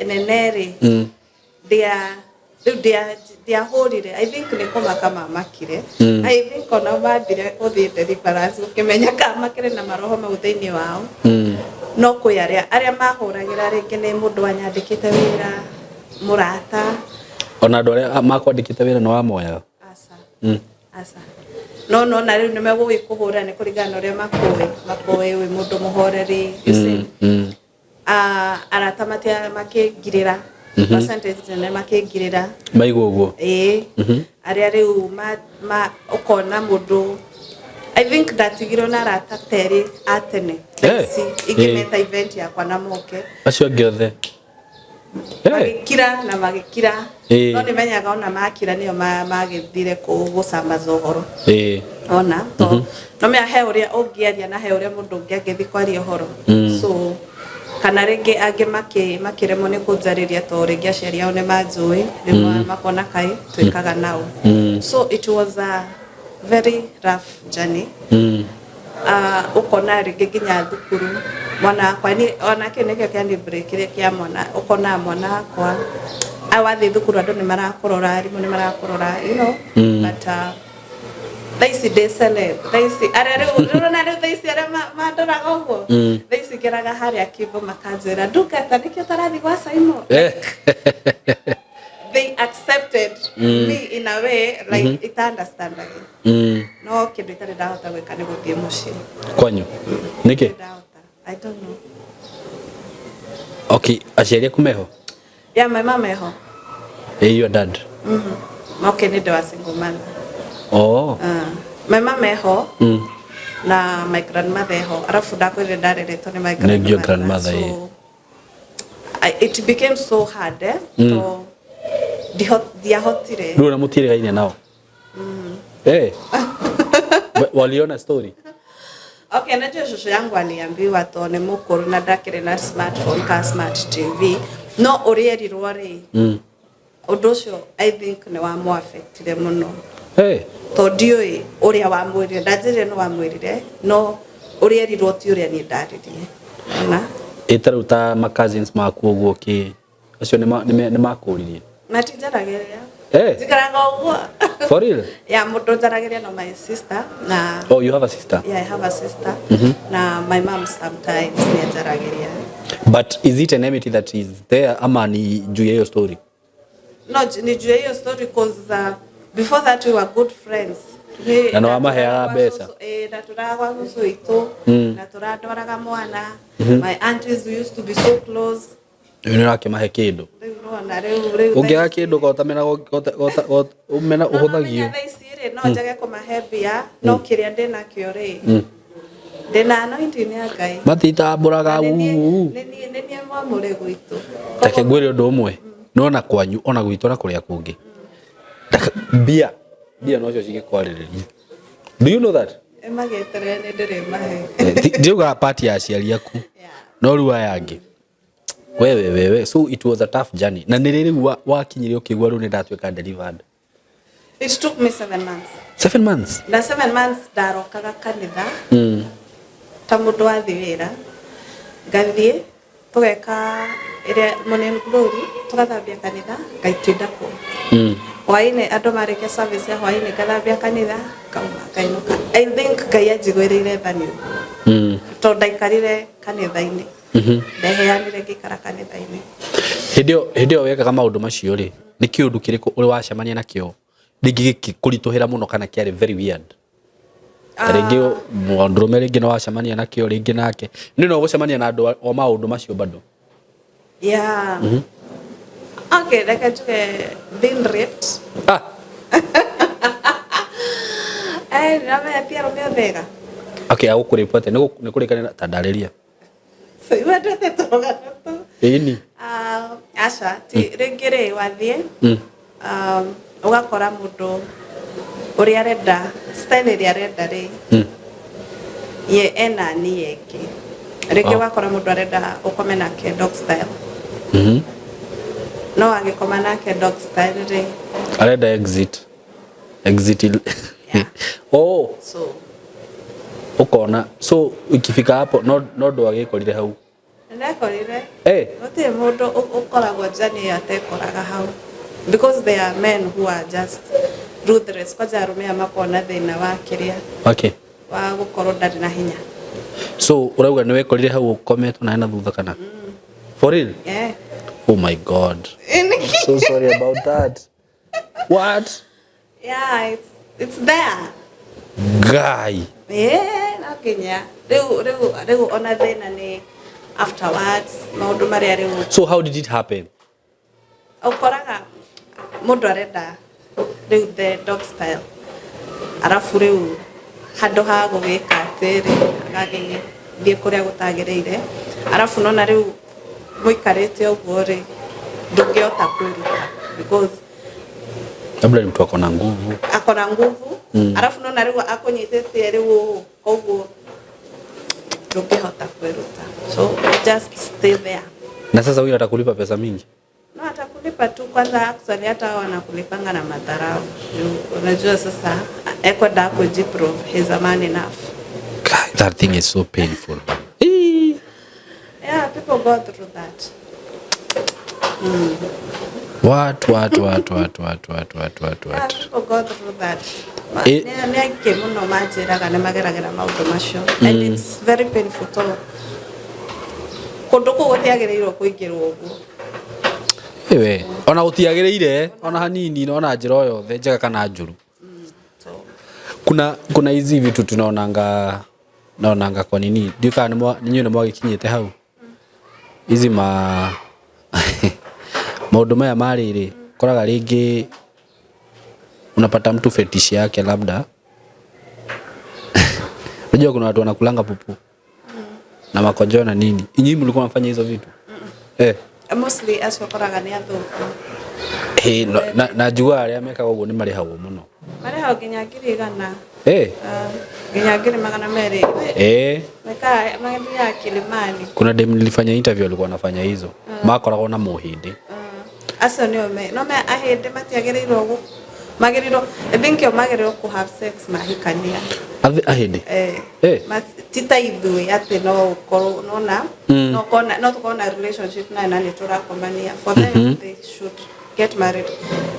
nene rĩ, ndia rĩu ndiahũrire. I think nĩ kũmaka mamakire. I think ona mambire gũthiĩ deliverance gũkĩmenya kana makĩrĩ na maroho mau thĩinĩ wao. No kwĩ arĩa mahũragĩra, rĩngĩ nĩ mũndũ wanyandĩkĩte wĩra, mũrata. Ona andũ arĩa makwandĩkĩte wĩra nĩ wamoyaga? Aca. Aca, no na rĩu nĩ megũgĩkũhũra nĩ kũringana na ũrĩa makũĩ wĩ mũndũ mũhoreri, you see. Ah, arata matia makĩngirĩra, percentage nene makĩngirĩra. Maigua ũguo. Ĩĩ, arĩa rĩu ma ũkona mũndũ, I think ndatigirwo na arata terĩ a tene. Thaa ici ingĩmeta event yakwa na moke. Acio angĩ othe. Magĩkira na magĩkira. No nĩ menyaga ona makira nĩo magĩthire gũcambaza ũhoro. Ona to no menya he ũrĩa ũngĩaria na he ũrĩa mũndũ ũngĩ angĩthiĩ kwaria ũhoro. So kana rĩngĩ angĩ makĩremwo nĩ kũnjarĩria to rĩngĩ aciari ao nĩ manjũĩ, rĩmwe makona kaĩ twĩkaga nao. So it was a very rough journey. Ũkona rĩngĩ nginya thukuru mwana wakwa ni ona kĩu nĩkĩo kĩani break kĩrĩa kĩa mwana, ũkona mwana wakwa wathiĩ thukuru andũ nĩ marakũrora, arimũ nĩ marakũrora. But thaa ici ndĩ celeb. Thaa ici arĩa rĩu na rĩu thaa ici arĩa mandoraga ũguo, thaa ici ngeraga harĩa Kimbo makanjĩra, "Ndungata, nĩkĩo ũtarathiĩ gwa Simon?" They accepted me in a way like it understanding. No kĩndũ itarĩ ndahota gwĩka nĩ gũthiĩ mũciĩ. Kwanyu nĩkĩ? Ndahota, I don't know. Okay, aciari aku meho? Yeah, my mom eho. Your dad? Okay, nĩ ndĩ wa single mother. Oh. My mom eho na my grandmother eho, arabu ndakwĩrire ndareretwo nĩ my Nĩ your grandmother. Grandmother, So it became so hard, eh? To ndiahotire. Rĩu ona mũtiĩrĩgaine nao? Eh. Waliona story? Okay, najua shosho yangu aliambiwa to nĩ mũkũrũ na ndakĩrĩ na smartphone ka smart TV, no ũrĩa erirwo rĩ, ũndũ ũcio I think nĩ wamũaffectire mũno. Hey. To ndiũĩ ũrĩa wamwĩrire, ndanjĩrire nĩ wamwĩrire, no ũrĩa erirwo ti ũrĩa niĩ ndaririe ona. Ĩ ta rĩu ta ma cousins maku ũguo kĩ acio nĩ makũririe? Matinjaragĩria. Eh. Njikaraga ũguo. For real? Ya, mũndũ njaragĩria no my sister na Oh, you have a sister? Yeah, I have a sister na my mom sometimes nĩ anjaragĩria. But is it an enmity that is there ama ni juu ya hiyo story? No, nijue hiyo story, cause before that we were good friends. Na nĩwamaheaga mbeca? Na tũraga gwa cũcũ witũ na tũrandwaraga mwana. My aunties, we used to be so close. Rĩu nĩ ũrakĩmahe kĩndũ. Rĩu nona rĩu Ũngĩaga kĩndũ gotamena ũmena No, ũhũthagio. no, thaa ici rĩ, no njage kũmahe mbia, no kĩrĩa ndĩnakĩo rĩ, ndĩna anointing ya Ngai. Matitambũraga Na nĩ niĩ- uu. nĩ niĩ mwamũre gwitũ. Reke ngwĩre ũndũ ũmwe. Nona kwanyu ona gwitũ na kũrĩa kũngĩ. Mbia mbia nocio cigĩkwarĩrĩria. Do you know that? Magĩeterere nĩ ndĩrĩmahe. Ndiugaga part ya aciari aku. No rĩu aya angĩ wewe wewe, so it was a tough journey. Na nĩ rĩ rĩu wakinyire ũkĩigua rĩu nĩ ndatuĩka delivered? It took me 7 months. 7 months? Na 7 months ndarokaga kanitha ta mũndũ wathiĩ wĩra, ngathiĩ tũgeka ĩrĩa morning glory, tũgathambia kanitha, ngaitinda kũu. Hwaĩ-inĩ andũ marĩkia service ya hwaĩ-inĩ ngathambia kanitha, ngauma ngainũka. I think Ngai anjiguĩrĩire tha nĩ ũguo. Tondũ ndaikarire kanitha-inĩ. Ndeheanire ngĩikara kanitha-inĩ. Hĩndĩ ĩyo wekaga maũndũ macio rĩ, nĩ kĩũndũ kĩrĩkũ ũrĩ wacemania nakĩo rĩngĩ gĩkĩkũritũhĩra mũno kana kĩarĩ very weird? Ta rĩngĩ mũndũrũme rĩngĩ no wacemania nakĩo rĩngĩ nake. Nĩ no gũcemania na andũ o maũndũ macio bado. Yeah. Okay, reke njuge being raped. Ah. Eh, nĩramenya ti arũme othe ega. Okay, agũkũrĩpwo atĩa? Nĩ kũrĩkanĩra ta ndarĩria. So wendete tũrũgano tũu. Ĩni. Aca, ti rĩngĩ rĩ wathiĩ ũgakora mũndũ ũrĩa arenda, style ĩrĩa arenda rĩ, ye ena nia ĩngĩ. Rĩngĩ ũgakora mũndũ arenda ũkome nake dog style. No agĩkoma nake dog style rĩ, arenda exit. Exit. Yeah. Oh. So ukona so ikifika hapo no no ndwagĩkorire hau. Nĩndekorire. Eh. Gũtirĩ mũndũ ũkoragwo njani ĩyo atekoraga hau. Because there are men who are just ruthless. Kwanja arũme aya makoragwo na thĩna wa kĩrĩa. Okay. Wa gũkorwo ndarĩ na hinya. So ũrauga nĩ wekorire hau ũkometwo nawe na thutha kana? For real? Yeah. Oh my God. So sorry about that. What? Yeah, it's there. Guy. Yeah, no nginya. Rĩu ona thĩna nĩ afterwards maũndũ marĩa rĩu. So how did it happen? Ũkoraga mũndũ arenda rĩu the dog style. Arabu rĩu handũ ha gũgĩka atĩrĩ, agagĩthiĩ kũrĩa gũtagĩrĩire. Arabu nona rĩu mũikarĩte ũguo rĩ, ndũngĩhota kwĩruta because labda ni mtu ako na nguvu. Ako na nguvu. Arabu nona rĩu akũnyitĩte rĩu ũũ, koguo ndũngĩhota kwĩruta. So just stay there. Na sasa huyu atakulipa pesa mingi? No, atakulipa tu kwanza, actually hata wanakulipanga na madharau. Unajua sasa ekwenda kujiprove he's a man enough. God, that thing is so painful. Yeah, people go through that. What? Yeah, people go through that. Nĩ aingĩ mũno manjĩraga nĩ mageragĩra maũndũ macio. And it's very painful tondũ kũndũ kũu gũtiagĩrĩirwo kũingĩrwo ũguo. Ewe, ona gũtiagĩrĩire ona hanini, ona njĩra o yothe njega kana njũru. Kuna hizi vitu tunaonanga, naonanga kwa nini? Ndiũĩ kana inyuĩ nĩ mwagĩkinyĩte hau. Hizi ma maũndũ maya ma rĩrĩ, koraga rĩngĩ unapata mtu fetish yake labda. Unajua kuna watu wanakulanga pupu na makojo na nini. Nyinyi mlikuwa mnafanya hizo vitu? Eh. Mostly acio ũkoraga nĩ athũngũ. Hey, no, na njiguaga arĩa mekaga ũguo nĩ marĩhagwo mũno. Marĩhagwo nginya 100,000. Eh. Nginya 200,000. Eh. Mekaga mathiaga Kilimani. Kuna dem nilifanya interview alikuwa anafanya hizo. Makoragwo na mũhĩndĩ. Acio nĩo me, no me ahĩndĩ matiagĩrĩirwo magĩrĩirwo, I think o magĩrĩirwo ku have sex mahikania. Ahĩndĩ? Eh. Eh. Ti ta ithuĩ atĩ no ũkorwo, nona, no kona, no tũkorwo na relationship nayo na nĩ tũrakomania. For them, they should get married.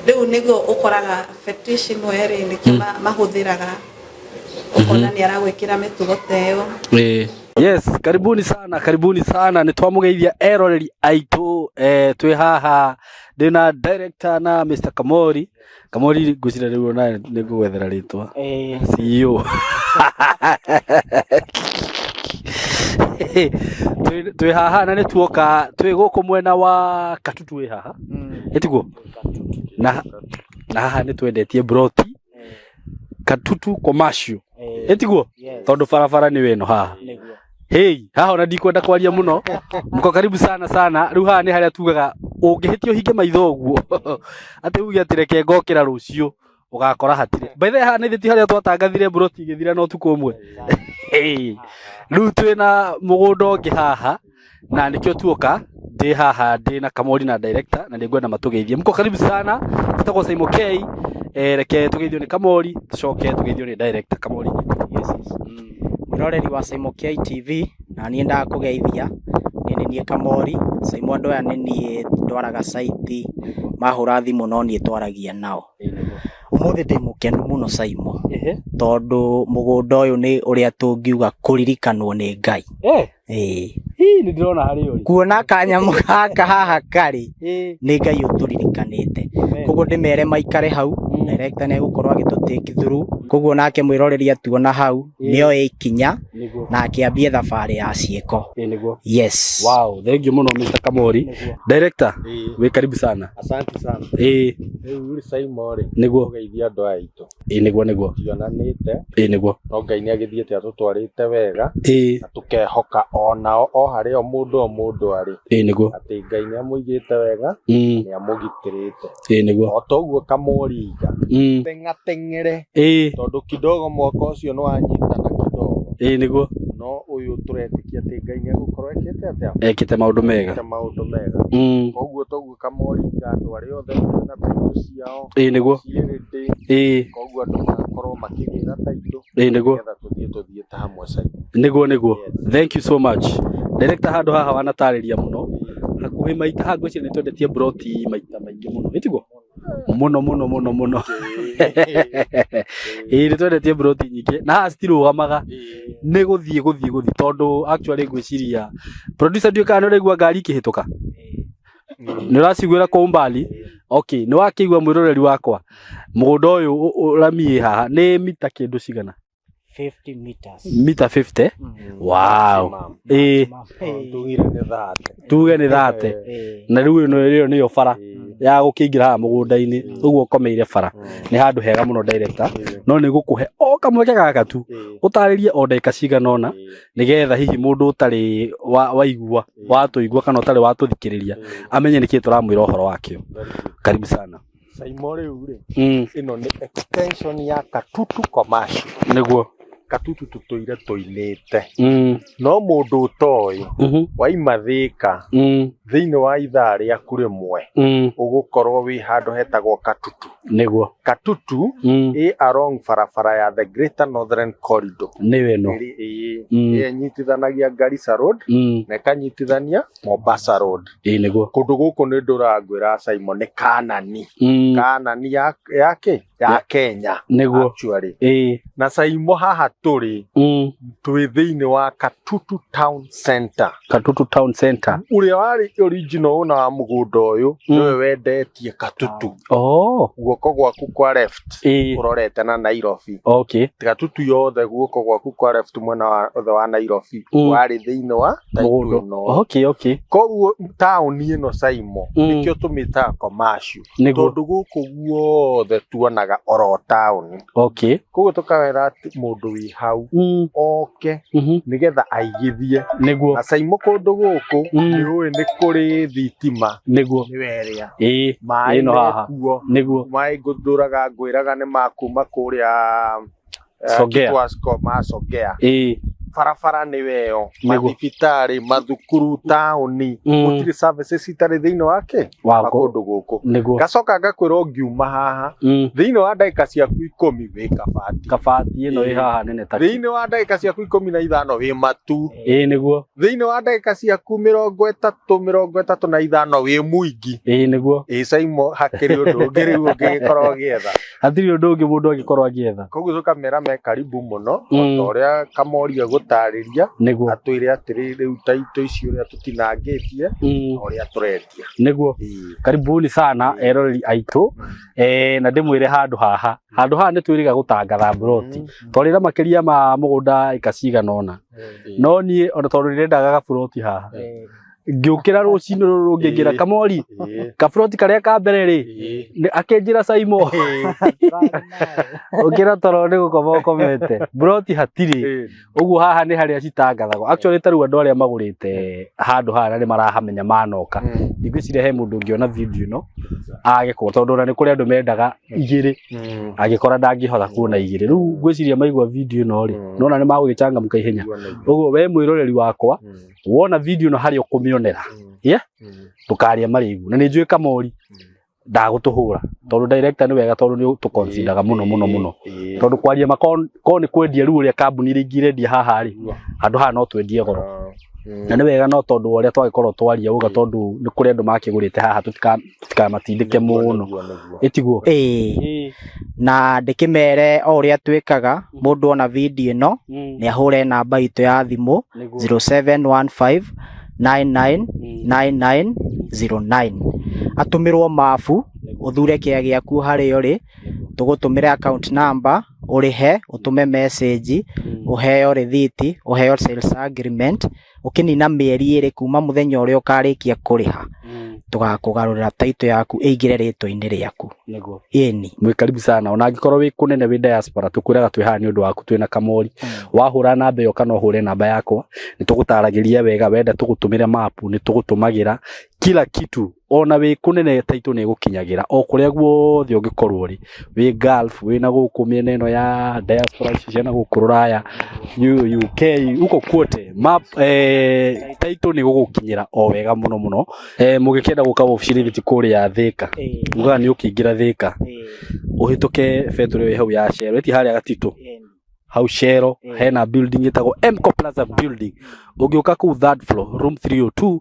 Rĩu nĩguo ũkoraga fetish ĩmwe rĩ, nĩkĩo mahũthĩraga. Ũkona nĩ aragwĩkĩra mĩtugo ta ĩyo. Eh. Yes, karibuni sana, karibuni sana. Nĩ twamũgeithia eroreri aitũ, twĩ haha ndĩna director na Mr. Kamori. Kamori ngwĩciria rĩu ona nĩ ngũgwethera rĩtwa. CEO. Twĩ haha na nĩ tuoka, twĩ gũkũ mwena wa Katutu wĩ haha. Ĩtiguo? Na haha nĩ twendetie broti. Katutu commercial. Ĩtiguo? Tondũ barabara nĩ weno haha. Hey, haha ona ndikwenda kwaria mũno. Mko karibu sana sana. Rĩu haha nĩ harĩa tugaga Ũngĩhĩtia ũhinge maitho ũguo atĩ uge atĩ reke ngokĩra rũciũ ũgakora hatirĩ. By the way, haha nĩ thĩ ti harĩa twatangathire mburoti igĩthira na ũtukũ ũmwe. Rĩu twĩna mũgũnda ũngĩ haha na nĩkĩo tuoka ndĩ haha ndĩ na Kamori na director na nĩngwenda matũgeithie. Mko karibu sana. Tũtagwo Saimo K. Reke tũgeithio nĩ Kamori tũcoke tũgeithio nĩ director Kamori. Yes. Mwĩroreri wa Saimo K TV na niĩ ndakũgeithia niĩ nĩ niĩ Kamori. Saimo andũ aya nĩ niĩ ndwaraga site, mahũra thimũ no niĩ twaragia nao. Ũmũthĩ ndĩ mũkenu mũno Saimo, tondũ mũgũnda ũyũ nĩ ũrĩa tũngiuga kũririkanwo nĩ Ngai. Ĩĩ. Hii nĩ ndĩrona harĩa ũrĩ. Kuona kanyamũ gaka haha karĩ nĩ Ngai ũtũririkanĩte. Koguo ndĩmere maikare hau, director nĩ egũkorwo agĩtũ take through. Koguo nake mwĩroreri atuona hau nĩoe ikinya na akĩambie thabarĩ ya ciĩko. Nĩguo. Yes. Wow, thank you mũno Mr. Kamori. Director, wĩ karibu sana. Asante sana. Rĩu rĩ Saimo rĩ, Nĩguo. ũgeithia andũ aya aitũ. Nĩguo nĩguo. Tionanĩte. Nĩguo. No Ngai nĩ agĩthiĩte atũtwarĩte wega. Na tũkehoka onao o harĩa o mũndũ o mũndũ arĩ. Nĩguo. Atĩ Ngai nĩ amũigĩte wega, nĩ amũgitĩrĩte. Nĩguo. O ta ũguo Kamori iga. Teng'ateng'ere. Tondũ kidogo mwaka ũcio nĩ wanyitana kidogo. Nĩguo. No ũyũ tũretĩkia atĩ Ngai nĩ egũkorwo ekĩte atĩa? Ekĩte maũndũ mega. Ekĩte maũndũ mega. Koguo toguo Kamori iga andũ arĩa othe mena taitũ ciao. Nĩguo. Ciĩ ready. Koguo andũ magakorwo makĩgĩra taitũ. Nĩguo. Nĩgetha tũthiĩ tũthiĩte hamwe Saimo. Nĩguo nĩguo. Thank you so much. Director handũ haha wanatarĩria mũno. Hakuhĩ maita haha ngwĩciria nĩ twendetie mburoti maita maingĩ mũno. Ĩtiguo? Mũno mũno mũno mũno. Nĩ twendetie mburoti nyingĩ na haha citirũgamaga nĩ gũthiĩ gũthiĩ gũthiĩ tondũ actually ngwĩciria producer ndiũĩ kana nĩ ũraigua ngari ikĩhĩtũka. Nĩ ũraciguĩra kwa umbali? Okay, nĩ wakĩigua mwĩroreri wakwa mũgũnda ũyũ rami ĩ haha nĩ mita kĩndũ cigana? 50 meters. Mita 50? Wow. Tugire nĩ 30. Tuge nĩ 30. Na rĩu ĩno ĩyo nĩyo bara ya gũkĩingĩra haha mũgũnda-inĩ ũguo ũkomeire bara. Nĩ handũ hega mũno director. No nĩ gũkũhe o kamweke gaka tu ũtarĩrie o ndagĩka cigana ũna nĩgetha hihi mũndũ ũtarĩ waigua watũigua kana ũtarĩ watũthikĩrĩria amenye nĩkĩĩ tũramwĩra ũhoro wakĩo. Karibu sana. Saimo rĩu rĩ, ĩno nĩ extension ya Katutu Commercial. Nĩguo. Katutu tũtũire tũinĩte. No mũndũ ũtoĩ waima Thĩka thĩinĩ wa ithaa rĩaku rĩmwe ũgũkorwo wĩ handũ hetagwo Katutu. Nĩguo. Katutu ĩ along barabara ya the Greater Northern Corridor. Nĩyo ĩno. Ĩrĩa ĩnyitithanagia Garissa Road na ĩkanyitithania Mombasa Road. Nĩguo. Kũndũ gũkũ nĩ ndũrangwĩra Saimo nĩ Kanani. Kanani ya kĩ? Ya Kenya. Nĩguo. Actually. Na Saimo haha tũrĩ twĩ thĩinĩ wa Katutu Town Center. Katutu Town Center. Ũrĩa warĩ original owner wa mũgũnda ũyũ nĩwe wendetie Katutu. Guoko gwaku kwa left ũrorete na Nairobi. Okay. Katutu yothe guoko gwaku kwa left mwena wa othe wa Nairobi warĩ thĩinĩ wa Mũgũnda. ĩno. Okay, okay. Koguo taũni ĩno Saimo nĩkĩo tũmĩtaga commercial. Tondũ gũkũ guothe tuonaga oro taũni. Okay. Koguo tũkawĩra atĩ mũndũ wĩ hau oke nĩgetha aigithie. Nĩguo. Na Saimo kũndũ gũkũ nĩ ũĩ nĩ kũrĩ thitima. Nĩguo. Nĩwe ĩrĩa. Maĩ Ĩno haha. mekuo. Nĩguo. Maĩ ngũthũraga ngwĩraga nĩ makuma kũrĩa Songea. Kitwasco ma Songea. Barabara nĩwe ĩyo, Nĩguo. mathibitarĩ, mathukuru, taũni, gũtirĩ services itarĩ thĩinĩ wake wa kũndũ gũkũ. Nĩguo. Ngacoka ngakwĩra ũngiuma haha thĩinĩ wa ndagĩka ciaku 10 wĩ Kabati. Kabati ĩno ĩ haha nene ta Thĩinĩ wa ndagĩka ciaku 15 wĩ Matu. Nĩguo. Thĩinĩ wa ndagĩka ciaku 30, 35 wĩ Mwingi. Nĩguo. Saimo hakĩrĩ ũndũ ũngĩ rĩu ũngĩgĩkorwo ũgĩetha. Hatirĩ ũndũ ũngĩ mũndũ angĩkorwo agĩetha. Koguo tũkamera me karibu mũno o ta ũrĩa Kamori egũtarĩria. Nĩguo. Atwĩre atĩrĩ rĩu taitũ ici ũrĩa tũtinangĩtie na ũrĩa tũrendia. Nĩguo. Karibuni sana eroreri aitũ. Na ndĩmwĩre handũ haha. Handũ haha nĩ twĩrĩga gũtangatha mburoti. Twarĩra makĩria ma mũgũnda ĩka cigana ũna. No niĩ ona tondũ ndĩrendaga gaburoti haha. Ngĩũkĩra rũcinĩ rũrũ rũngĩ ngĩra Kamori kaburoti karĩa ka mbere rĩ akĩnjĩra Saimo ũkĩra toro nĩ gũkoma ũkomete buroti hatirĩ. Ũguo haha nĩ harĩa citangathagwo. Actually ta rĩu andũ arĩa magũrĩte handũ haha na nĩ marahamenya manoka, ndigwĩciria he mũndũ ũngĩona video ĩno age kuona, tondũ ona nĩ kũrĩ andũ mendaga igĩrĩ, angĩkora ndangĩhota kuona igĩrĩ. Rĩu ngwĩciria maigua video ĩno rĩ, nona nĩ magũgĩcangamũka ihenya. Ũguo we mwĩroreri wakwa, wona video ĩno harĩa ũkũmĩonera, yeah, ndũkarĩe marĩgu. Na nĩ njũĩ Kamori ndagũtũhũra, tondũ director nĩ wega, tondũ nĩ tũconsideraga mũno mũno mũno, tondũ kwaria ma ko nĩ kwendia rĩu ũrĩa kambuni iria ingĩ irendia haha rĩ, handũ haha no twendie goro. Na nĩ wega, no tondũ wa ũrĩa twagĩkorwo twaria uga, tondũ nĩ kũrĩ andũ makĩgũrĩte haha, tũtikamatindĩke mũno, ĩtiguo? Ĩĩ, na ndĩkĩmere o ũrĩa twĩkaga, mũndũ ona video ĩno nĩ ahũre namba itũ ya thimũ 0715 999909, atũmĩrwo mabu, ũthure kĩa gĩaku harĩa ũrĩ, tũgũtũmĩre account number, ũrĩhe, ũtũme message, ũheo rĩthiti, ũheo sales agreement. Ũkĩnina mĩeri 2 kuma mũthenya ũrĩa ũkarĩkia kũrĩha, tũgakũgarũrĩra title yaku ĩingĩre rĩtwa-inĩ rĩaku. Nĩguo. Ĩni. Mwĩ karibu sana, ona angĩkorwo wĩ kũnene, wĩ diaspora, tũkwĩraga twĩ haha nĩ ũndũ waku, twĩna Kamori. Wahũra namba ĩyo kana ũhũre namba yakwa, nĩ tũgũtaragĩria wega. Wenda tũgũtũmĩre mapu, nĩ tũgũtũmagĩra kila kitu. Ona wĩ kũnene, title nĩ ĩgũkinyagĩra o kũrĩa guothe ũngĩkorwo ũrĩ, wĩ Gulf, wĩ na gũkũ mĩena ĩno ya diaspora ici cia na gũkũ rũraya, UK, huko kwote, map title nĩ gũgũkinyĩra o wega mũno mũno. Mũgĩkĩenda gũka wabici ti kũrĩa Thĩka, ugaga nĩ ũkĩingĩra Thĩka, ũhĩtũke betũrĩ ĩyo hau ya Shell, ĩti harĩa Gatitũ hau Shell, hena building ĩtagwo Mco Plaza building. Ũngĩũka kũu third floor, room 302,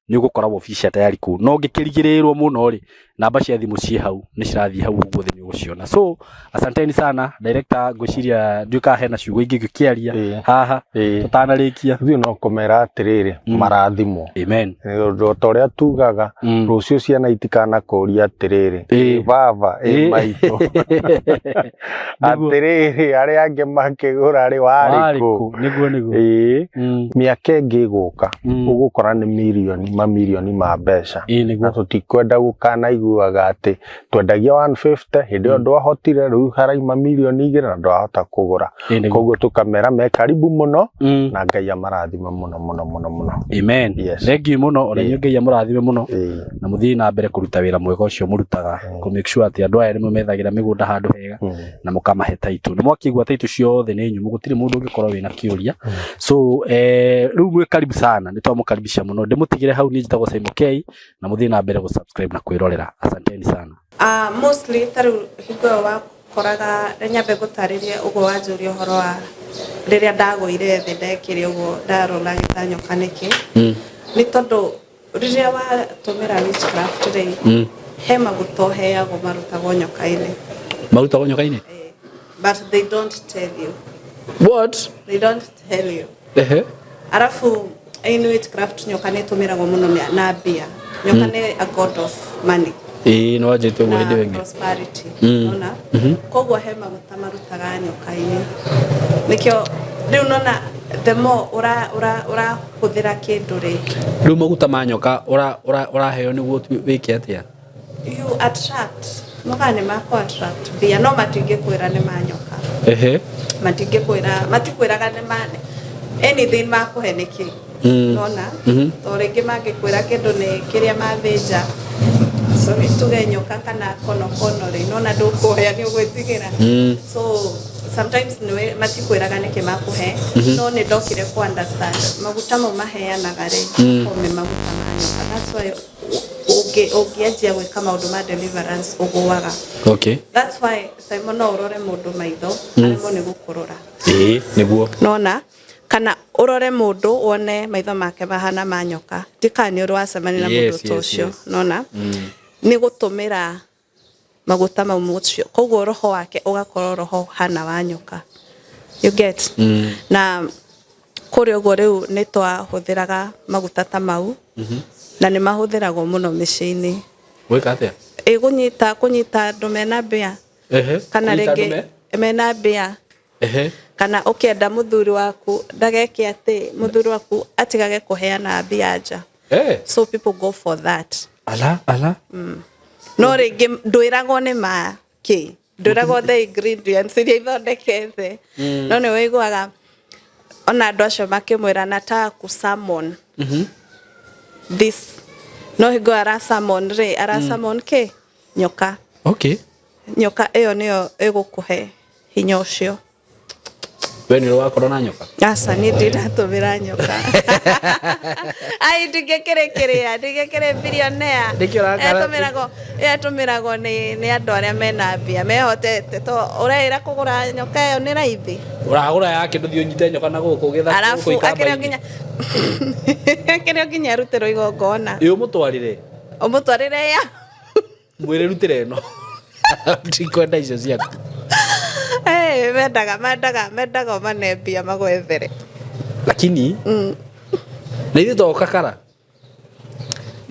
nĩ ũgũkora wabici cia tayari kũu. No ũngĩkĩrigĩrĩrwo mũno rĩ, namba cia thimũ ciĩ hau, nĩ cirathiĩ hau ũguo thĩ, nĩ ũgũciona. So asanteni sana, director. Ngwĩciria ndiũĩ kana hena ciugo ingĩ ngĩkĩaria haha tũtanarĩkia. Ithuĩ no kũmera atĩrĩrĩ, marathimwo. Amen. Nĩ ũndũ o ta ũrĩa tugaga, rũciũ ciana itikanakũria atĩrĩrĩ, "Ĩ baba, ĩ maitũ, atĩrĩrĩ, arĩa angĩ makĩgũra rĩ, warĩ kũ?" Nĩguo, nĩguo. Ĩĩ, mĩaka ĩngĩ ĩgũka, ũgũkora nĩ mirioni mamirioni ma mbeca. Na tũtikwenda gũkanaiguaga atĩ twendagia 150 hĩndĩ ĩyo ndwahotire, rĩu haraima mirioni 2 na ndwahota kũgũra. Koguo tũkamera me karibu mũno, na Ngai amarathime mũno mũno mũno mũno. Amen. Yes. Thank you mũno, ona inyuĩ Ngai amũrathime mũno, na mũthiĩ na mbere kũruta wĩra mwega ũcio mũrutaga, kũ make sure atĩ andũ aya nĩ methagĩra mĩgũnda handũ hega na mũkamahe title. Nĩ mwakĩigua title ciothe nĩ nyũmũ, gũtirĩ mũndũ ũngĩkorwo wĩna kĩũria. So rĩu mwĩ karibu sana, nĩ twamũkaribisha mũno. Ndĩmũtigĩre hau, niĩ njĩtagwo Simon K, na mũthiĩ na mbere gũ-subscribe na kwĩrorera. Asanteni sana. Mostly ta rĩu hingo ĩyo wakoraga, nyambe ngũtarĩrie ũguo wanjũria ũhoro wa rĩrĩa ndagũire thĩ, ndekire ũguo, ndarora gĩtanyoka nĩkĩ, nĩ tondũ rĩrĩa watũmĩra witchcraft rĩ, he maguta ũheagwo marutagwo nyoka-inĩ. Marutagwo nyoka-inĩ? Eh, but they don't tell you. What? They don't tell you. Arabu in witchcraft nyoka nĩ ĩtũmĩragwo mũno na mbia. Nyoka nĩ a god of money Ĩĩ, nĩ wanjĩte ũguo hĩndĩ na ĩyo ĩngĩ. prosperity. Nona koguo he maguta marutaga nyoka-inĩ, nĩkĩo rĩu nona the more ũrahũthĩra kĩndũ rĩ. Rĩu maguta ma nyoka ũraheo nĩguo wĩke atĩa? You attract, mokaga nĩ makũ attract mbia, no matingĩkwĩra nĩ ma nyoka. Matingĩkwĩra, matikwĩraga nĩ ma anything makũhe nĩkĩ. Nona to rĩngĩ mangĩkwĩra kĩndũ nĩ kĩrĩa mathĩnja, sorry, tuge nyoka kana konokono rĩ, nona ndũkuoya, nĩ ũgwĩtigĩra. So sometimes nĩwe matikwĩraga nĩkĩ makũhe, no nĩ ndokire ku understand maguta mau maheanaga rĩ, makoragwo me maguta ma nyoka. That's why ũngĩanjia gwĩka maũndũ ma deliverance ũgũaga. That's why, Simon, no ũrore mũndũ maitho aremwo nĩ gũkũrora. Ĩĩ, nĩguo. Nona kana ũrore mũndũ wone maitho make mahana ma nyoka, ndikana nĩ ũrĩ wacemania na mũndũ ta ũcio. Nona nĩ gũtũmĩra maguta mau mũcio, koguo roho wake ũgakorwo roho hana wa nyoka, you get? Na kũrĩ ũguo rĩu nĩ twahũthĩraga maguta ta mau, na nĩ mahũthĩragwo mũno mĩciĩ-inĩ. Gwĩka atĩa? Ĩ, kũnyita andũ mena mbĩa, kana Kũnyita andũ rĩngĩ mena mbĩa, kana ũkĩenda mũthuri waku ndageke atĩ, mũthuri waku atigage kũheana mbia nja. Eh. So people go for that. Ala ala. No rĩngĩ ndwĩragwo nĩ ma kĩ, ndwĩragwo the ingredients iria ithondekete, no nĩ wĩiguaga ona andũ acio makĩmwĩra nataka kusummon this, no hingo ara summon rĩ, ara summon kĩ? Nyoka. Nyoka ĩyo nĩyo ĩgũkũhe hinya ũcio. We nĩ wakorwo na nyoka? Aca, niĩ ndiratũmĩra nyoka. Ai, ndingĩkĩrĩ kĩrĩa, ndingĩkĩrĩ billionaire. Nĩkĩo Ĩtũmĩragwo, ĩtũmĩragwo nĩ andũ arĩa mena mbia mehotete, to ũreĩra kũgũra nyoka ĩyo nĩ raithi. Ũragũra ya kĩndũ, thiĩ ũnyite nyoka na gũkũ gĩthaka. Arabu akĩrĩ o nginya, akĩrĩ o nginya arutĩrwo igongona. Ĩ, ũmũtwarĩre. Ũmũtwarĩre ya Mwĩre rutĩre ĩno, ndikwenda icio ciaku. Eh, mendaga ũmane mbia magwethere. Lakini na ithuĩ to kakara.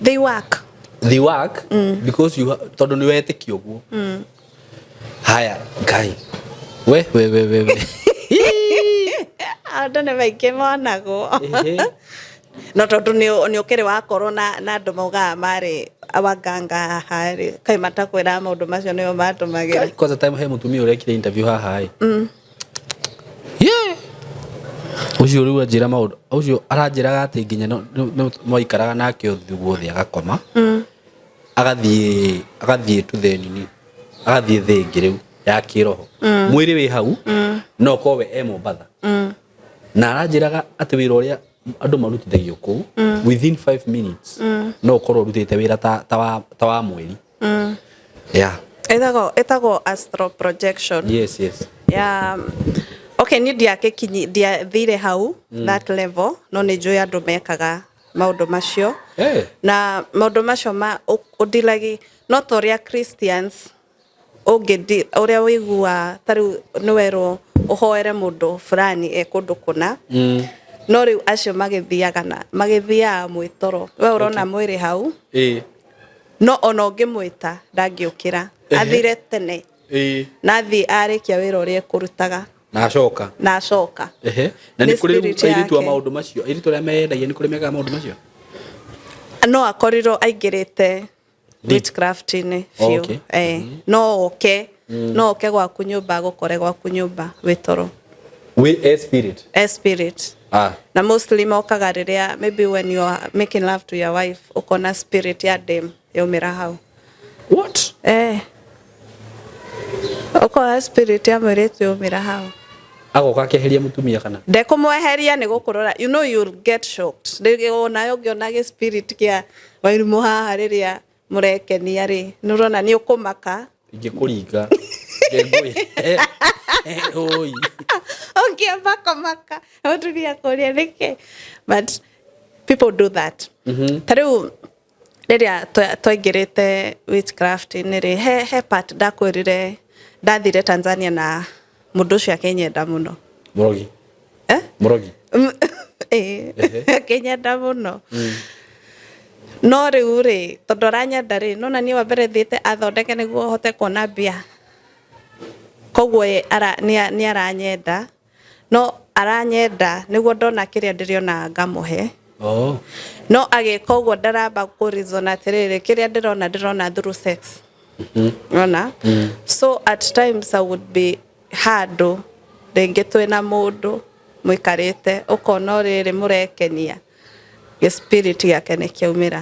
They work. They work because you tondũ nĩ wetĩkia ũguo. Haya, Ngai, we we we we we. Andũ nĩ maingĩ monagwo. No tondũ nĩ ũkĩrĩ wakorwo na andũ maugaga marĩ awaganga haha rĩ, kaĩ matakwĩraga maũndũ macio nĩo matũmagĩra. Kwanza time he mũtumia ũrekire interview haha ĩ. Yeah. Ũcio rĩu anjĩra maũndũ ũcio aranjĩraga atĩ nginya mwaikaraga nake ũthiũ guothe agakoma, agathiĩ to the nini, agathiĩ thĩ ĩngĩ rĩu ya kĩroho, mwĩrĩ wĩ hau no korwo we e Mombatha, na aranjĩraga atĩ wĩra ũrĩa andũ marutithagio kũu, within 5 minutes no ũkorwo ũrutĩte wĩra ta wa mweri, yeah. Ĩtagwo astral projection. Yes. Ya, okay, niĩ ndiakĩkinyi, ndiathire hau that level, no nĩ njũĩ andũ mekaga maũndũ macio. Na maũndũ macio ma ũndilagi no ta ũrĩa Christians ũngĩndi ũrĩa wĩigua ta rĩu nĩ werwo ũhoere mũndũ fulani e kũndũ kũna, no rĩu acio magĩthiaga na magĩthiaga mwĩtoro, we ũrona mwĩrĩ hau, no ona ũngĩmwĩta ndangĩũkĩra. Athire tene na athiĩ arĩkia wĩra ũrĩa ekũrutaga. Na acoka. Na acoka. Na Nĩ nĩ kũrĩ spirit airĩtu a yake. Maũndũ macio, airĩtu arĩa mendagia, nĩ kũrĩ mekaga maũndũ macio? No akorirwo aingĩrĩte witchcraft-inĩ biũ. Eh, no oke gwaku nyũmba, agũkore gwaku nyũmba wĩ toro. Wĩ a spirit. A spirit. Na mostly mokaga rĩrĩa maybe when you are making love to your wife, ũkona spirit ya dem yaumĩra hau. What? Eh, ũkona spirit ya mũirĩtu yaumĩra hau. Agoka akeheria mũtumia kana? Ndekũmweheria, nĩ gũkũrora. You know, you'll get shocked rĩngĩ onawe ũngĩona gĩ spirit kĩa wairimũ haha rĩrĩa mũrekenia rĩ, nĩ ũrona nĩ ũkũmaka. Ingĩkũringa ngengũĩ oi. Ũngĩamba kũmaka mũtumia kũria nĩkĩ, but people do that. Ta rĩu rĩrĩa twaingĩrĩte witchcraft-inĩ rĩ, he part ndakwĩrire ndathire Tanzania na mũndũ ũcio akĩnyenda mũno. Mũrogi? Eh? Mũrogi? Ĩĩ, akĩnyenda mũno, no rĩu rĩ, tondũ aranyenda rĩ, nona niĩ wa mbere thiĩte athondeke nĩguo hote kuona mbia, koguo ye nĩ aranyenda, no aranyenda nĩguo ndona kĩrĩa ndĩrĩonaga ngamũhe. No agĩka ũguo ndaramba kũ reason atĩrĩrĩ, kĩrĩa ndĩrona through sex, ona so at times I would be handũ rĩngĩ twĩna mũndũ mũikarĩte, ũkona o rĩrĩ mũrekenia, gĩ spirit gĩake nĩ kĩaumĩra.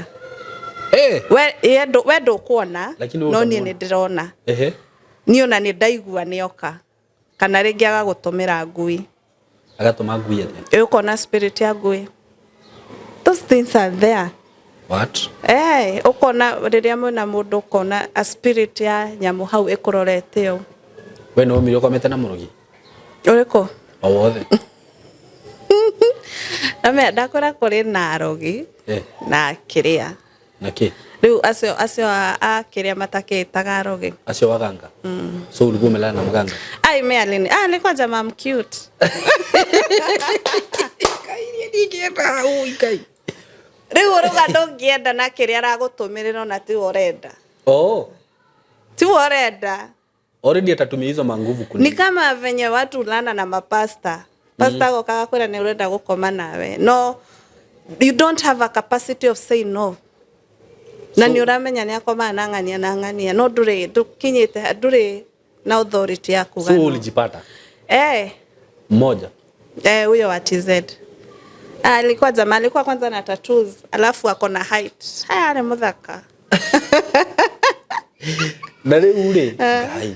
We ndũkuona. Lakini we No niĩ ũtamuona. Nĩ ndĩrona. Niĩ ona nĩ ndaigua nĩoka, kana rĩngĩ agagũtũmĩra ngui. Agatũma ngui atĩa? Ĩ, ũkona spirit ya ngui. Those things are there. What? Eh, ũkona rĩrĩa mwĩna mũndũ, ũkona a spirit ya nyamũ hau ĩkũrorete ũũ. We nĩ ũmire ũkomete na mũrogi? Ũrĩkũ? O wothe. Ame ndakwĩra kũrĩ na arogi na kĩrĩa. Na kĩ? Rĩu acio a kĩrĩa matakĩtaga arogi. Acio waganga. So ulikuwa umelala na mganga? Ai, me alini, ah, nilikuwa jamaa cute. Ningĩenda ui Ngai. Rĩu ũrauga ndũngĩenda na kĩrĩa aragũtũmĩrĩra ona tiwe ũrenda. Tiwe ũrenda. Already atatumia hizo manguvu kuni. Ni kama venye watu ulana na mapasta, pasta agokaga kwĩra nĩ ũrenda gũkoma nawe, no You don't have a capacity of saying no. Na nĩ ũramenya nĩ akomaga na ng'ania na ng'ania, no ndũrĩ, ndũkinyĩte, ndũrĩ na authority ya kuga So no. ulijipata Eh. mmoja? Eh, huyo wa TZ. Ah, alikuwa jamaa, alikuwa kwanza na tattoos, alafu ako na height. Haya, nĩ mũthaka. Na rĩu rĩ, Ngai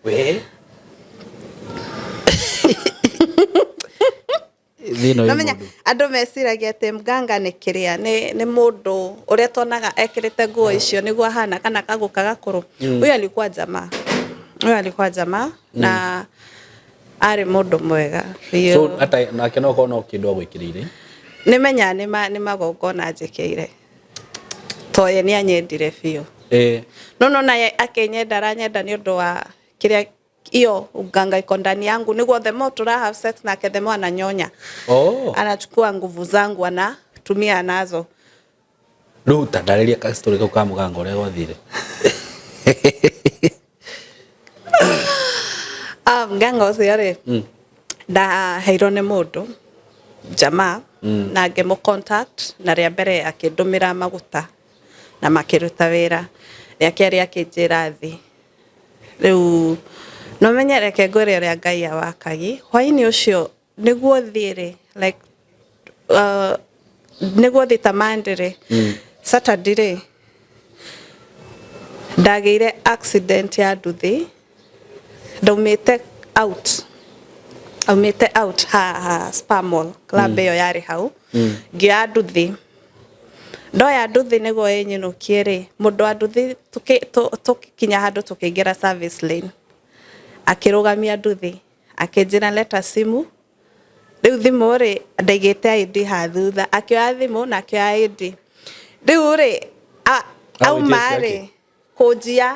we, thĩna wĩ Namenya mũndũ. Andũ meciragia atĩ mganga nĩ kĩrĩa, nĩ mũndũ ũrĩa tuonaga ekĩrĩte nguo icio nĩguo ahana, kana kagũka gakũrũ. Huyo alikuwa jamaa. Huyo alikuwa jamaa na arĩ mũndũ mwega biũ. So ata nake no korwo no kĩndũ agwĩkĩrĩire. Nĩmenya nĩ magongona njĩkĩire. To ye nĩ anyendire biũ. No no naye akĩnyenda, aranyenda nĩ ũndũ wa kĩrĩa hiyo uganga iko ndani yangu, nĩguo the more tura have sex nake, the more ananyonya. Anachukua nguvu zangu, anatumia nazo. Rĩu ta ndarĩria ka story kau ka mũganga ũrĩa gwathire. Ah, mganga ũcio rĩ, ndaheirwo nĩ mũndũ jamaa na ngĩmũ contact, na rĩa mbere akĩndũmĩra maguta na makĩruta wĩra, rĩa kerĩ akĩnjĩra thi. Rĩu no menye, reke ngwĩre ũrĩa Ngai awakagi. Hwaĩ-inĩ ũcio nĩguo thiĩ rĩ, like nĩguo thiĩ ta Monday rĩ, Saturday rĩ, ndagĩire accident ya nduthi. Ndaumĩte out, aumĩte out ha Spa Mall club ĩyo yarĩ hau, ngĩoya nduthi. Ndoya nduthi nĩguo ĩnyinũkie rĩ, mũndũ wa nduthi tũkinya handũ tũkĩingĩra service lane, akĩrũgamia nduthi, akĩnjĩra, "Leta simu." Rĩu thimũ rĩ, ndaigĩte ID ha thutha. Akĩoya thimũ na akĩoya ID. Rĩu rĩ, auma Agwĩtia rĩ kũnjia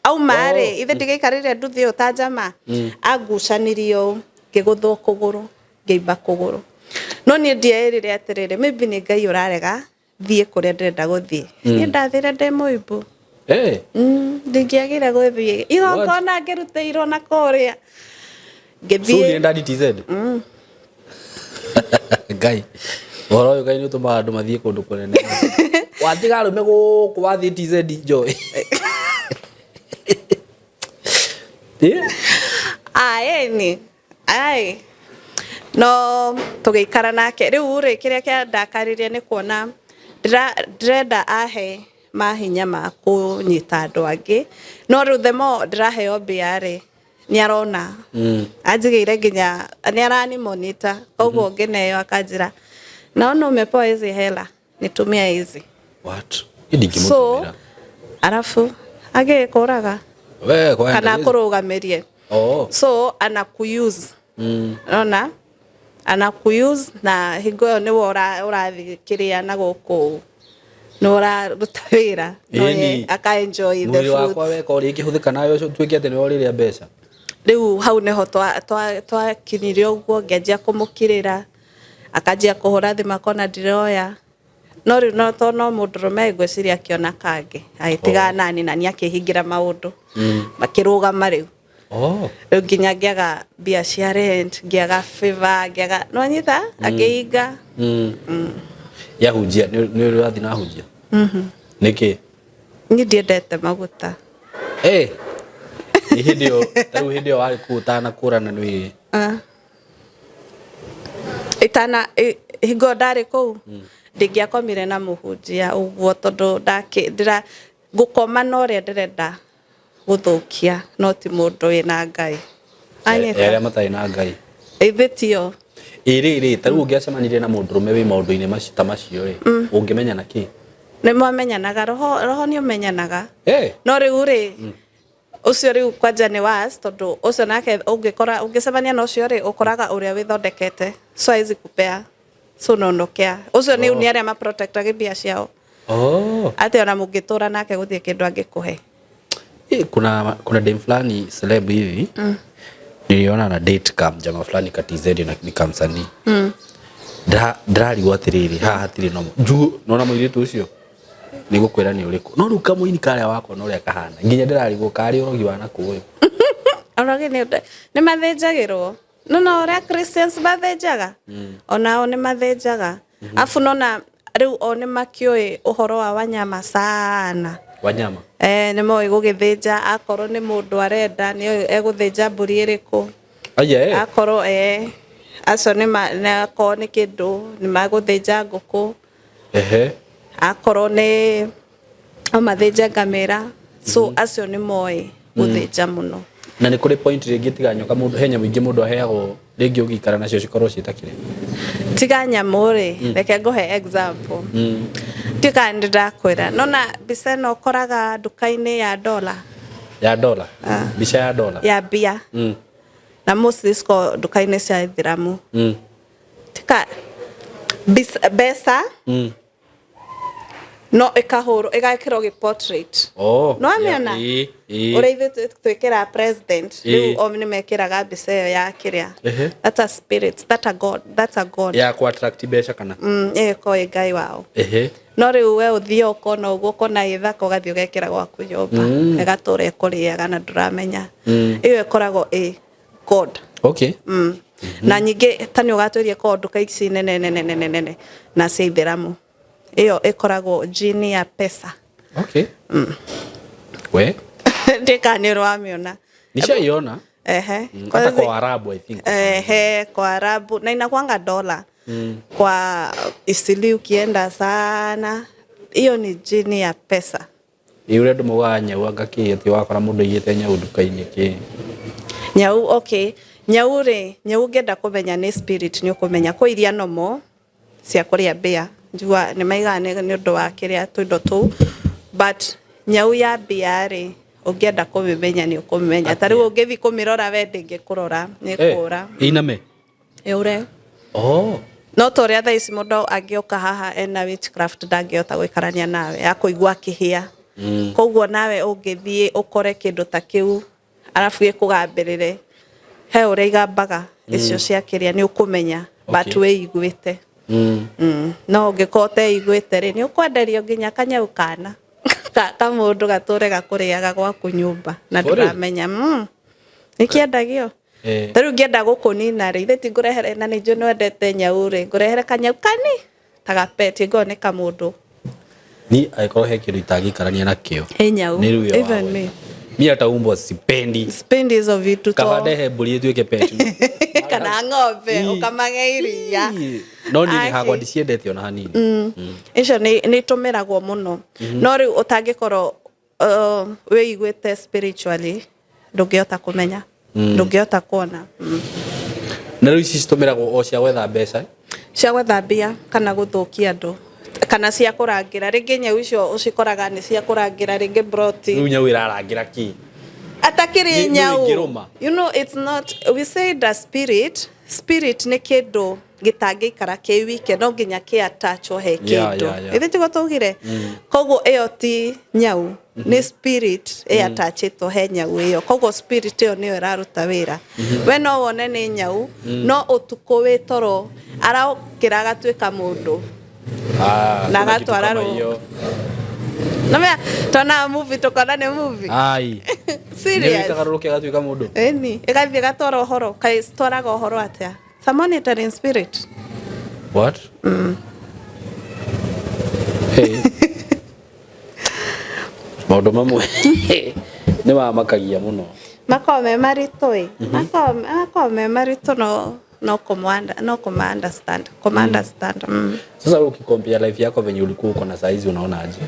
auma rĩ, ithe ndigĩikarĩre nduthi ĩyo ta njama, angucanirie ũũ, ngĩgũthwo kũgũrũ, ngĩimba kũgũrũ. No niĩ ndieĩrire atĩrĩrĩ, maybe nĩ Ngai ũrarega thiĩ kũrĩa ndĩrenda gũthiĩ. Niĩ ndathire ndĩ mũimbu. Ndingĩagire gũthiĩ igongona ngĩrutĩirwo na kũrĩa. So Ngĩthiĩ. ulienda hadi TZ? Ngai, ũhoro ũyũ, Ngai nĩ ũtũmaga andũ mathiĩ kũndũ kũnene. Watiga arũme gũkũ, wathiĩ TZ Joy. Aeni ai, no tũgĩikara nake. Rĩu rĩ, kĩrĩa kĩandakaririe nĩ kuona ndĩrenda ahe mahinya ma kũnyita andũ angĩ, no rĩu the more ndĩraheo mbia rĩ, nĩ arona anjigĩire nginya nĩ arani monitor. Koguo ngĩneo akanjĩra, "Naona umepewa hizi hela, nitumia hizi." What? So Ndingĩmũtũmĩra. Arabu agĩkũraga We kwenda kana akũrũgamĩrie. So anakuuse. Ona anakuuse na hingo ĩyo nĩwe ũrathiĩ kĩrĩa na gũkũ, nĩwe ũraruta wĩra, no ye Ĩni. aka enjoy the Mwĩrĩ wakwa fruits. weka ũrĩa ingĩhũthĩka nayo, tuĩke atĩ nĩwe ũrĩrĩa mbeca. Rĩu hau nĩho twakinyire ũguo, ngĩanjia kũmũkirĩra, akanjia kũhũra thimũ, akona ndiroya. No rĩu no to no mũndũrũme, ngwĩciria akĩona kangĩ, agĩtigana nani na niĩ, akĩhingĩra maũndũ makĩrũgama rĩu. Rĩu nginya ngĩaga mbia cia rent, ngĩaga favor, ngĩaga nĩwanyita, akĩhinga. Yahunjia nĩ ũrathiĩ na hunjia nĩkĩ? Niĩ ndiendete maguta. Eh, nĩ hĩndĩ ĩyo, ta rĩu hĩndĩ ĩyo warĩ kũu ũtanakũrana nĩ Ah. Itana hingo ndarĩ kũu, ndingĩakomire na mũhunjia ũguo, tondũ ndĩra gũkoma na ũrĩa ndĩrenda gũthũkia, no ti mũndũ wĩna Ngai. Anyita. Arĩa matarĩ na Ngai. Ithe tio. Ĩ rĩ, ta rĩu ũngĩacemanirie na mũndũrũme wĩ maũndũ-inĩ macio ta macio rĩ, ũngĩmenya na kĩ? Nĩ mwamenyanaga, roho, roho nĩ ũmenyanaga. No rĩu rĩ, ũcio rĩu kwanja nĩ was, tondũ ũcio nake ũngĩkora, ũngĩcemania na ũcio rĩ, ũkoraga ũrĩa wĩthondekete, so haizi kupea, so unaondokea ũcio. Nĩ nĩ arĩa maprotectaga mbia ciao, atĩ ona mũngĩtũra nake gũtirĩ kĩndũ angĩkũhe. Eh, kuna dem fulani celeb hivi niliona na date kam jamaa fulani ka TZ na ni kamsanii. Ndĩrarigwo atĩrĩrĩ, haha hatirĩ no njugu nona mũirĩtu ũcio nĩ gũkwĩra nĩ ũrĩkũ, no rĩu kamũini karĩa wakwa na ũrĩa kahana, nginya ndĩrarigwo karĩ ũrogi wa nakũ ũyũ. Ũrogi nĩ mathĩnjagĩrwo, no no ũrĩa Christians mathĩnjaga, onao nĩ mathĩnjaga. Afu nona rĩu o nĩ makĩũĩ ũhoro wa wanyama sana. Wanyama. Eh, nĩ moĩ gũgĩthĩnja, akorwo nĩ mũndũ arenda nĩ egũthĩnja mbũri ĩrĩkũ. Aya eh. Akorwo eh acio nĩ akorwo nĩ kĩndũ nĩ magũthĩnja ngũkũ. Ehe. Akorwo nĩ no mathĩnje ngamĩra. So acio nĩ moĩ gũthĩnja mũno. Na nĩ kũrĩ point rĩngĩ tiga nyoka mũndũ he nyamũ ingĩ mũndũ aheagwo rĩngĩ ũgĩikara nacio cikorwo ciĩtakĩrĩ. Tiga nyamũ rĩ, reke ngũhe example. Ndiũĩ kana nĩ ndakwĩra, nona mbica ĩno ũkoraga nduka-inĩ ya dola. Ya dola. Mbica ya dola. Ya mbia. Na mostly cikoragwo nduka-inĩ cia ithĩramu. Tika mbeca no ĩkahũrwo ĩgekĩrwo gĩ portrait. Oh. No amĩona? Ĩĩ. Ũrĩa ithuĩ twĩkĩraga president, Ĩĩ. rĩu o nĩ mekĩraga mbica ĩyo ya kĩrĩa. Ehe. That's a spirit, that's a god, that's a god. Ya ku attract mbeca kana. Ĩyo ĩkoragwo ĩ ngai wao. Ehe. No rĩu we ũthiĩ ũkona ũguo ũkona ĩ thaka ũgathiĩ ũgekĩra gwaku nyũmba. Ĩgatũra ĩkũrĩaga na ndũramenya. Ĩyo ĩkoragwo ĩ god. Okay. Na nyingĩ ta nĩ ũgatwĩria ĩkoragwo nduka ici nene nene nene nene na cia ithĩramu. Ĩyo ĩkoragwo jini ya pesa. Okay. We. Ndiũĩ kana nĩ ũrĩ wamĩona. Nishaiona. Ehe. Hata kwa Waarabu I think. Ehe, kwa Arabu na inakuanga dola. Kwa Isili ukienda sana, hiyo ni jini ya pesa. Ĩ ũrĩa andũ maugaga nyau anga kĩ atĩ wakora mũndũ aigĩte nyau nduka-inĩ kĩ. Nyau, okay. Nyau rĩ, nyau ũngĩenda kũmenya nĩ spirit nĩ ũkũmenya. Kwĩ iria nomo cia kũrĩa mbĩa. Njua nĩ maigaga nĩ ũndũ wa kĩrĩa tũindo tũu. But nyau ya mbĩa rĩ, ũngĩenda kũmĩmenya nĩ ũkũmĩmenya. Ta rĩu ũngĩthiĩ kũmĩrora we ndĩngĩkũrora, nĩ kũra. Ĩiname. Ĩũre. Oh. No ta ũrĩa thaa ici mũndũ angĩũka haha ena witchcraft ndangĩhota gũikarania nawe, akũigua akĩhĩa. Koguo nawe ũngĩthiĩ ũkore kĩndũ ta kĩu arabu gĩkũgambĩrĩre, he ũrĩa igambaga icio cia kĩrĩa nĩ ũkũmenya, but wĩiguĩte. No ũngĩkorwo ũteiguĩte rĩ, nĩ ũkwenderio nginya kanyau kana ka mũndũ gatũre gakũrĩaga gwaku nyũmba na For real? ndũramenya. Nĩkĩendagio. Ta rĩu ngĩenda gũkũnina rĩ, ithe ti ngũrehere na nĩ njũĩ nĩwendete nyau rĩ, ngũrehere kanyau kani ta gapeti ngorwo nĩ kamũndũ. Ni angĩkorwo he kĩndũ itangĩikarania nakĩo. Ĩ nyau. Nĩ rĩu ĩyo Even wa me. gwetha. Mi hata umbwa sipendi. Sipendi hizo vitu Kaba to. ndehe mbũri ĩtuĩke pet. Kana ng'ombe ũkamage iria. No niĩ nĩ hakwa Aki. ndiciendete ona hanini. Icio nĩ itũmĩragwo mũno. No rĩu ũtangĩkorwo wĩiguĩte spiritually ndũngĩhota kũmenya. Ndũngĩhota kuona. Na rĩu ici citũmĩragwo o cia gwetha mbeca. Cia gwetha mbia kana gũthũkia andũ kana cia kũrangĩra. Rĩngĩ nyau icio ũcikoraga nĩ cia kũrangĩra rĩngĩ broti. Rĩu nyau ĩrarangĩra kĩ? Atakĩrĩ Nĩ nyau. ĩngĩrũma? You know it's not, we say the spirit, spirit nĩ kĩndũ gĩtangĩikara kĩ wike, no nginya kĩ attachwo he kĩndũ. Ithe tiguo twaugire? Koguo ĩyo ti nyau, nĩ spirit ĩ attachĩtwo he nyau ĩyo. Koguo spirit ĩyo nĩyo ĩraruta wĩra. We no wone nĩ nyau, no ũtukũ wĩ toro arokĩra agatuĩka mũndũ. Na Kuna kitu agatwara kama rũ. hiyo. Namenya tona movie tukona nĩ movie. Ai. Serious. Nĩ ĩkagarũrũka ĩgatuĩka mũndũ. Ĩni, ĩgathiĩ ĩgatwara ũhoro, kaĩ citwaraga ũhoro atĩa? It's a monitoring spirit. What? Hey. Maũndũ mamwe nĩ mamakagia mũno. Makoragwo me maritũ ĩ. Makoragwo me maritũ no no kũma no kũma understand, kũma understand. Sasa wewe ukicompare life yako venye ulikuwa uko na saizi unaona aje?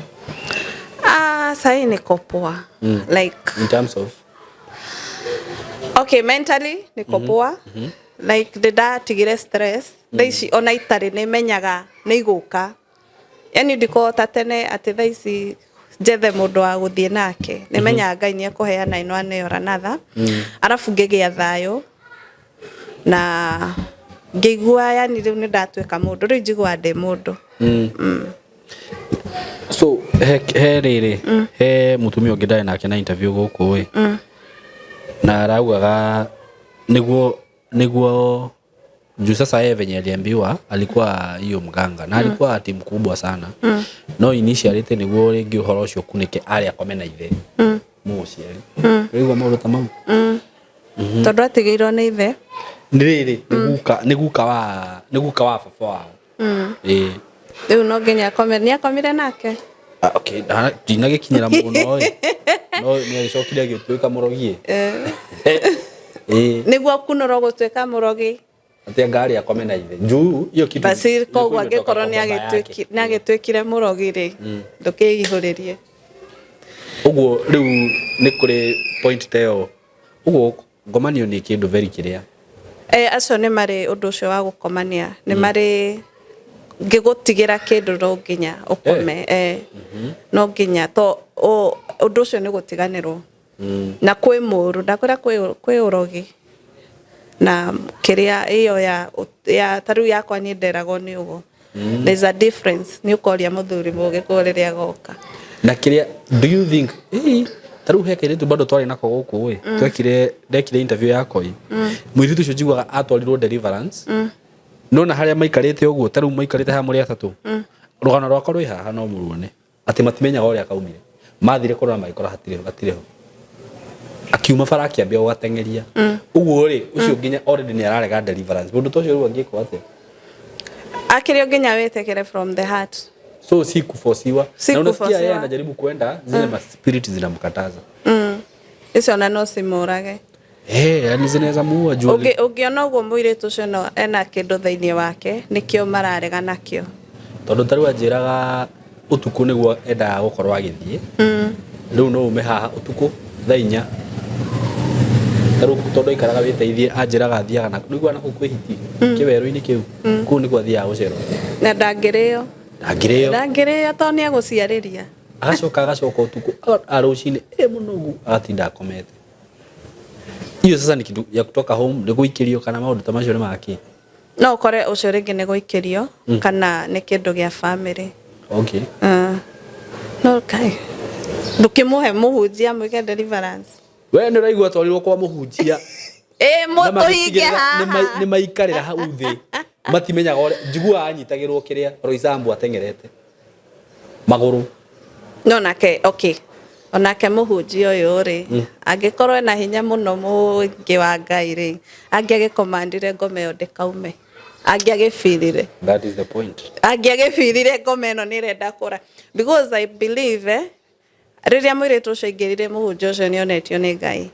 Ah, sahi niko poa. Like In terms of okay, mentally niko poa. Like ndĩndatigire stress. Thaa ici ona itarĩ nĩ menyaga nĩ igũka. Yani ndikoragwo ta tene atĩ thaa ici njethe mũndũ wa gũthiĩ nake. Nĩ menyaga Ngai nĩ ekũheana in one way or another. Arabu ngĩgĩa thayũ na ngĩigua yani rĩu nĩ ndatuĩka mũndũ, rĩu njiguaga ndĩ mũndũ. So he rĩrĩ he mũtumia ũngĩ ndarĩ nake na interview gũkũ ĩ na araugaga nĩguo juu sasa yeye venye aliambiwa alikuwa hiyo mganga na alikuwa ati mkubwa sana no initially nĩguo rĩngĩ ũhoro ũcio ũkunĩke arĩ akome na ithe mũciari ũraigua maũndũ ta mau. Tondũ atigĩirwo nĩ ithe. Nĩ rĩrĩ nĩ guka wa baba wao. Ĩĩ. Rĩu no nginya akome, nĩ akomire nake? Ah, okay, ndinagĩkinyĩra mũno ĩ, no nĩ agĩcokire agĩtuĩka mũrogi ĩ. Ĩĩ. Nĩguo kunũrwo gũtuĩka mũrogi. Atĩ ngari akome na ithe juu hiyo kitu. Basi ilikuwa koguo imetoka angĩkorwo kwa baba yake. nĩ agĩtuĩkire mũrogi rĩ, ndũkĩihũrĩrie. Ũguo rĩu nĩ kũrĩ point ta ĩyo, ũguo ngomanio nĩ kĩndũ very kĩrĩa. Eh, acio nĩ marĩ ũndũ ũcio wa gũkomania, nĩ marĩ ngĩgũtigĩra kĩndũ no nginya ũkome, eh, no nginya to ũndũ ũcio nĩ gũtiganĩrwo. Na kwĩ mũru, ndakwĩra kwĩ ũrogi na kĩrĩa ĩyo ya ta rĩu yakwa niĩ nderagwo nĩ ũguo. There's a difference, nĩ ũkoria mũthuri mũgĩkũyũ rĩrĩa agoka. Na kĩrĩa, do you think ta rĩu he kairĩtu bado twarĩ nako gũkũ ĩ, twekire, ndekire interview yakwa ĩ, mũirĩtu ũcio njiguaga atwarirwo deliverance, nona harĩa maikarĩte ũguo, ta rĩu maikarĩte haha mũrĩ atatũ, rũgano rwakwa rwĩ haha no mũruone atĩ matimenyaga ũrĩa kaumire, mathire kũrora magĩkora hatirĩ ho, akiuma bara akĩambia gũgateng'eria ũguo rĩ, ũcio nginya already nĩ ararega deliverance. Mũndũ ta ũcio rĩu angĩkwo atĩa? Akĩrĩ o nginya wĩtĩkĩre from the heart. So si kufosiwa. Si na unasikia kufosiwa. Yeye anajaribu kwenda, zile ma spirit zinamkataza. Icio ona no cimũrage. Eh, yani zinaweza muua juu Ũngĩona ũguo mũirĩtu ũcio no ena kĩndũ thĩinĩ wake, nĩkĩo mararega nakĩo. Tondũ ta rĩu anjĩraga ũtukũ nĩguo endaga gũkorwo agĩthiĩ, rĩu no ume haha ũtukũ thaa 4, ta rĩu tondũ aikaraga wĩteithie, anjĩraga athiaga na nĩguo na kũu kwĩ hiti kĩwerũ-inĩ kĩu, kũu nĩkuo athiaga gũcera. Na ndangĩrĩo. Ndangĩrĩo. Ndangĩrĩo tondũ nĩ egũciarĩria. Agacoka ũtukũ rũcinĩ ĩ mũnogu, agatinda akomete. Hiyo sasa ni kitu ya kutoka home, nĩ gũikĩrio kana maũndũ ta macio nĩ makĩ? No ũkore ũcio rĩngĩ nĩ gũikĩrio kana nĩ kĩndũ gĩa family. Okay. No kai ndũkĩmũhe mũhunjia mwĩke deliverance. We nĩ ũraigua twarirwo kwa mũhunjia. Ĩ, Na mũtũhinge magĩtigĩrĩra haha. nĩ maikarĩra hau thĩ, matimenyaga ũrĩa njiguaga anyitagĩrwo kĩrĩa Roysambu ateng'erete magũrũ. No nake okay, onake mũhunjia ũyũ rĩ, angĩkorwo ena hinya mũno mũingĩ wa Ngai rĩ, angĩagĩkomandire ngoma ĩyo ndĩkaume, angĩagĩbirire. That is the point. Angĩagĩbirire ngoma ĩno nĩ ĩrenda kũra, because I believe rĩrĩa mũirĩtu ũcio aingĩrire, mũhunjia ũcio nĩ onetio nĩ Ngai,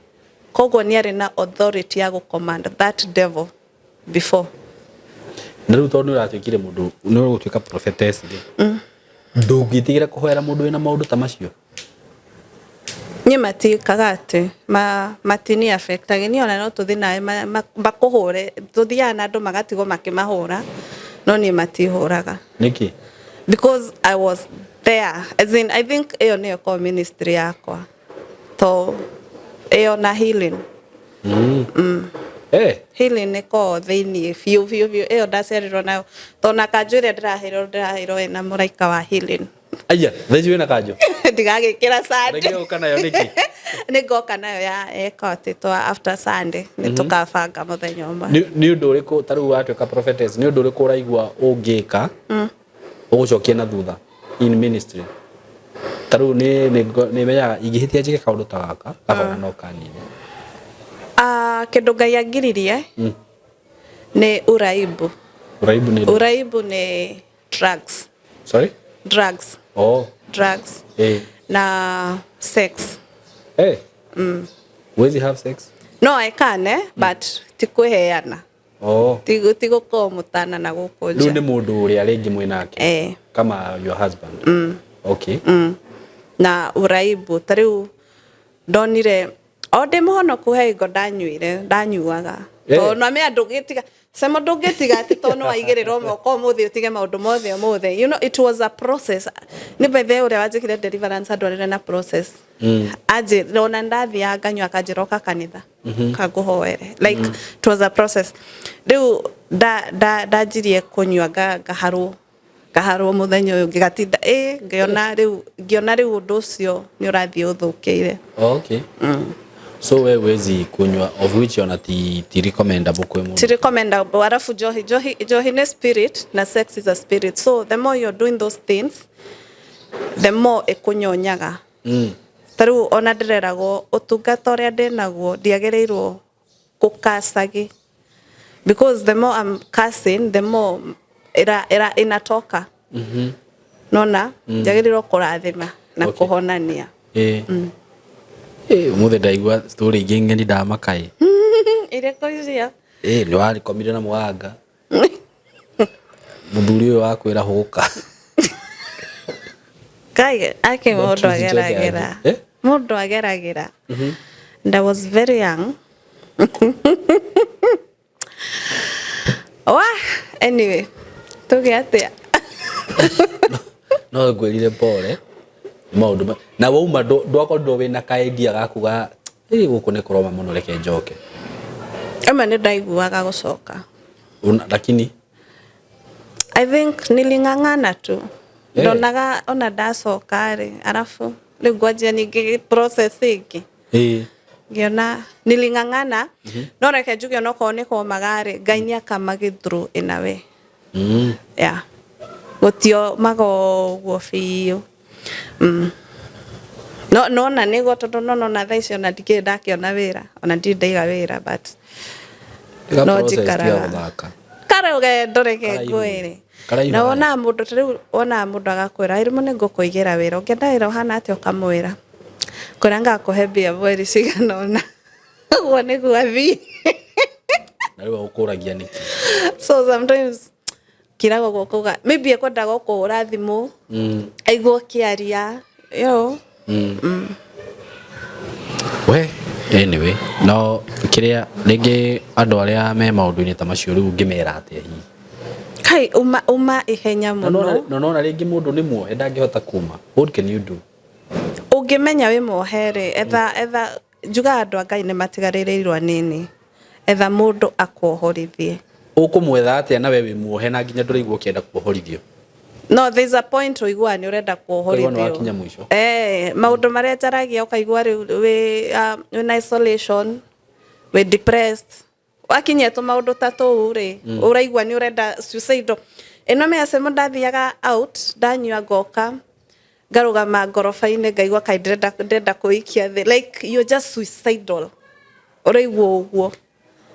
koguo nĩ arĩ na authority ya gũcommand that devil before. Na rĩu tondũ nĩ ũratuĩkire mũndũ, nĩ ũgũtuĩka prophetess rĩ, ndũngĩtigĩra kũhoera mũndũ wĩna maũndũ ta macio? Niĩ matiĩkaga atĩ matini affectage niĩ, ona no tũthiĩ nawe makũhũre, tũthiaga na andũ magatigwo makĩmahũra, no niĩ matihũraga. Nĩkĩ? Because I was there, as in, I think ĩyo nĩyo ĩkoragwo ministry yakwa, to ĩyo na healing. Healing nĩ koragwo thĩiniĩ biũ biũ biũ, ĩyo ndaciarirwo nayo, tondũ na kanjũ ĩrĩa ndĩraheirwo ĩna mũraika wa healing. Aya, theci wĩna kanjũ? Ndigagĩkĩra Sunday. Rĩngĩ ũka nayo nĩkĩ? Nĩ ngoka nayo ya ĩka atĩ twa after Sunday nĩ tũkabanga mũthenya ũmwe. Nĩ ũndũ ũrĩkũ ta rĩu watuĩka prophetess, nĩ ũndũ ũrĩkũ ũraigua ũngĩka ũgũcokia na thutha in ministry? Ta rĩu nĩ menyaga ingĩhĩtia njĩke kaũndũ ta gaka, kahora no kanine. Ah, kĩndũ Ngai angiririe nĩ uraibu. Uraibu nĩ? Uraibu nĩ drugs. Sorry? Drugs. Oh. Drugs. Na sex. Eh. Huwezi have sex? No, I can, but ti kwĩheana. Oh. Ti gũkorwo mũtana na gũkũ Rĩu nja. nĩ mũndũ ũrĩa rĩngĩ mwĩ nake? Eh. Kama your husband? Okay. Na uraibu, ta rĩu ndonire o ndĩ mũhonoku, he hingo ndanyuire, ndanyuaga. Tondũ namenya ndũngĩtiga cemo, ndũngĩtiga atĩ tondũ nĩ waigĩrĩrwo moko ũmũthĩ ũtige maũndũ mothe ũmũthĩ. It was a process. Nĩ bethe ũrĩa wanjĩkire deliverance andwarire na process. Anjĩ ona ndathiaga nganyua, akanjĩra ũka kanitha kangũhoere. Like, it was a process. Rĩu ndanjirie kũnyua, ngaharwo, ngaharwo, mũthenya ũyũ ngĩgatinda ĩ ngĩona rĩu ũndũ ũcio nĩ ũrathiĩ ũthũkĩire. Okay. So we huwezi kunywa, of which ona ti recommendable kwĩ mũndũ. Ti recommendable. Alafu njohi nĩ spirit na sex is a spirit, so the more you're doing those things, the more ĩkũnyonyaga. Ta rĩu ona ndĩreragwo ũtungata ũrĩa ndĩnaguo ndiagĩrĩirwo gũkacagi, because the more I'm cursing, the more ĩra inatoka. Nona njagĩrĩirwo kũrathima na kũhonania. Ĩĩ. Ĩĩ, ũmũthĩ ndaigua story ingĩ ng'eni ndamaka ĩ. Irĩkũ icio? Ĩĩ, nĩ wakomire na mũganga. Mũthuri ũyũ wakwĩra hũka. Kai ake mũndũ ageragĩra. Eh? Mũndũ ageragĩra. And I was very young. Wah, anyway, tuge atĩa? No ngwĩrire pole. Nĩ maũndũ na wauma ndwakorirwo wĩna ka idea gaku ga ĩ gũkũ nĩ kũroma mũno reke njoke. Ĩmwe nĩ ndaiguaga gũcoka. Lakini I think niling'ang'ana tu. Ndonaga ona ndacoka rĩ, arabu rĩu ngwanjia ningĩ process ĩngĩ. Ngĩona niling'ang'ana, no reke njuge onokorwo nĩ komaga rĩ, Ngai nĩ akamagi through in a way. Yeah. Gũtiomaga ũguo biũ. No nona nĩguo tondũ no nona thaa ici ona ndikĩrĩ ndakĩona wĩra, ona ndirĩ ndaiga wĩra, but no njikaraga. Karũgendo reke ngwĩre. Na wonaga mũndũ ta rĩu wonaga mũndũ agakwĩra ĩrĩmũ nĩ ngũkũigĩra wĩra, ũngĩenda wĩra ũhana atĩa ũkamwĩra. Kwĩra ngakũhe mbia mweri cigana ũna. Ũguo nĩguo athiĩ. Na rĩu agũkũragia nĩkĩ? So sometimes kiraga ũguo kuga maybe ekwendaga gũkũhũra thimũ aigua ũkĩaria, you know. We, anyway, no kĩrĩa rĩngĩ andũ arĩa me maũndũ-inĩ ta macio rĩu ũngĩmera atĩa hihi? Kai uma uma ihenya mũno. Na nona rĩngĩ mũndũ nĩ muohe ndangĩhota kuma. What can you do? Ũngĩmenya wĩ muohe rĩ, etha etha njugaga andũ a Ngai nĩ matigarĩrĩirwo anini. Etha mũndũ akuohorithie. Ũkũmwetha atĩa na we wĩ muohe na nginya ndũraigua ũkĩenda kuohorithio? No there's a point ũiguaga nĩ ũrenda kuohorithio. Ũkaigua nĩ wakinya mũico. Maũndũ marĩa njaragia ũkaigua rĩu wĩ isolation, wĩ depressed. Wakinyia tũmaũndũ ta tũu rĩ, ũraigua nĩ ũrenda suicidal. Ĩno mĩacemo ndathiaga out, ndanyua ngoka, ngarũgama ngoroba-inĩ ngaigua kaĩ ndĩrenda kwĩikia thĩ. Like you're just suicidal. Ũraigua ũguo.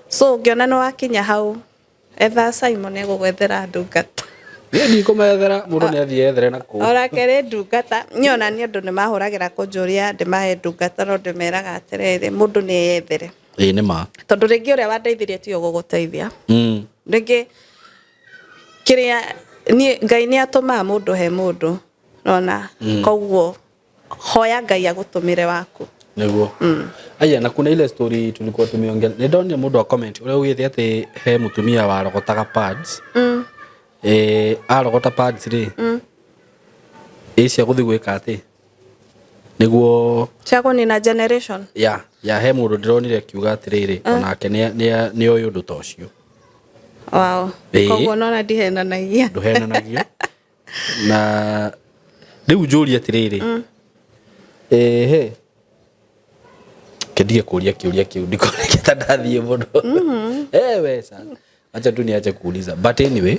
So ũngĩona nĩ wakinya hau, etha Simon egũgwethera ndungata. Niĩ ndikũmethera, mũndũ nĩ athiĩ ethere na kũu. Ona kerĩ ndungata, niĩ ona niĩ andũ nĩ mahũragĩra kũnjũria ndĩmahe ndungata no ndĩmeraga atĩrĩrĩ, mũndũ nĩ eyethere. Ĩĩ nĩ ma. Tondũ rĩngĩ ũrĩa wandeithirie tiwe ũgũgũteithia. Rĩngĩ kĩrĩa niĩ Ngai nĩ atũmaga mũndũ he mũndũ, nona koguo hoya Ngai agũtũmĩre waku. Nĩguo. Aya, na kuna ile story tulikuwa tumeongea. Nĩ ndonire mũndũ wa comment ũrĩa ugĩte atĩ he mũtumia warogotaga pads. Arogota pads rĩ, ĩ cia gũthiĩ gwĩka atĩ nĩguo cia kũnina generation. Ya he mũndũ ndĩronire akiuga atĩrĩrĩ, onake nĩ oĩ ũndũ ta ũcio. Wow. Koguo nona ndihenanagia. Ndũhenanagia. Na rĩu njũrie atĩrĩrĩ, ehe kendige kũria kĩũria kĩu ndikoneke ta ndathiĩ mũno. We sa acha tu niache kuuliza, but anyway,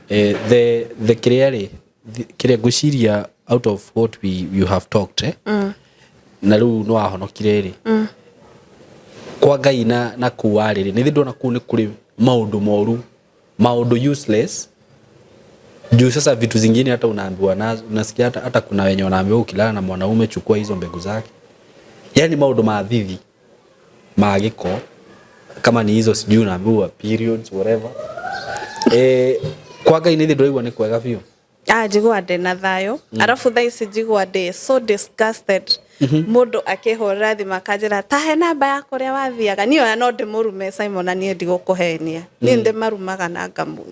the kĩrĩa rĩ, kĩrĩa ngwĩciria out of what we you have talked, na rĩu nĩ wahonokire rĩ kwa Ngai na kũu warĩ rĩ, nĩ ndona kũu nĩ kũrĩ maũndũ moru, maũndũ useless juu sasa vitu zingine hata unaambiwa nazo, unasikia hata kuna wenye wanaambiwa ukilala na mwanaume chukua hizo mbegu zake, yani maũndũ ma thithi ma gĩko kama ni hizo sijui unaambiwa periods whatever. Kwa Ngai nĩ ndĩraigua nĩ kwega biũ. Njigua ndĩ na thayũ, arabu thaa ici njigua ndĩ so disgusted mũndũ akĩhũrĩra thimũ akanjĩra ta he namba ya kũrĩa wathiaga. Niĩ ona no ndĩmũrume Simon, na niĩ ndigũkũhenia, niĩ ndĩmarumaga na ngamu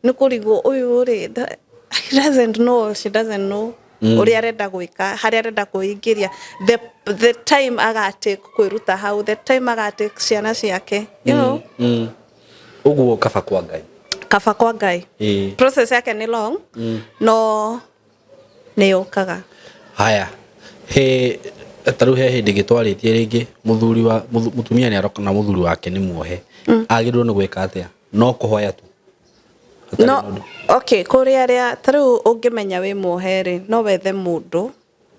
nĩ kũrigwo ũyũ rĩ, he doesn't know, she doesn't know ũrĩa arenda gwĩka, harĩa arenda kwĩingĩria, the time agatake kwĩruta hau, the time agatake ciana ciake, you know. Ũguo kaba kwa Ngai. Kaba kwa Ngai. Process yake nĩ long, no nĩ yũkaga. Haya, he ta rĩu he hĩndĩ gĩtwarĩtie rĩngĩ mũthuri wa mũtumia nĩ aroka na mũthuri wake nĩ muohe, agĩrĩirwo nĩ gwĩka atĩa? No kũhoya tu? No, okay, kũrĩ arĩa ta rĩu ũngĩmenya wĩ muohe rĩ, no wethe mũndũ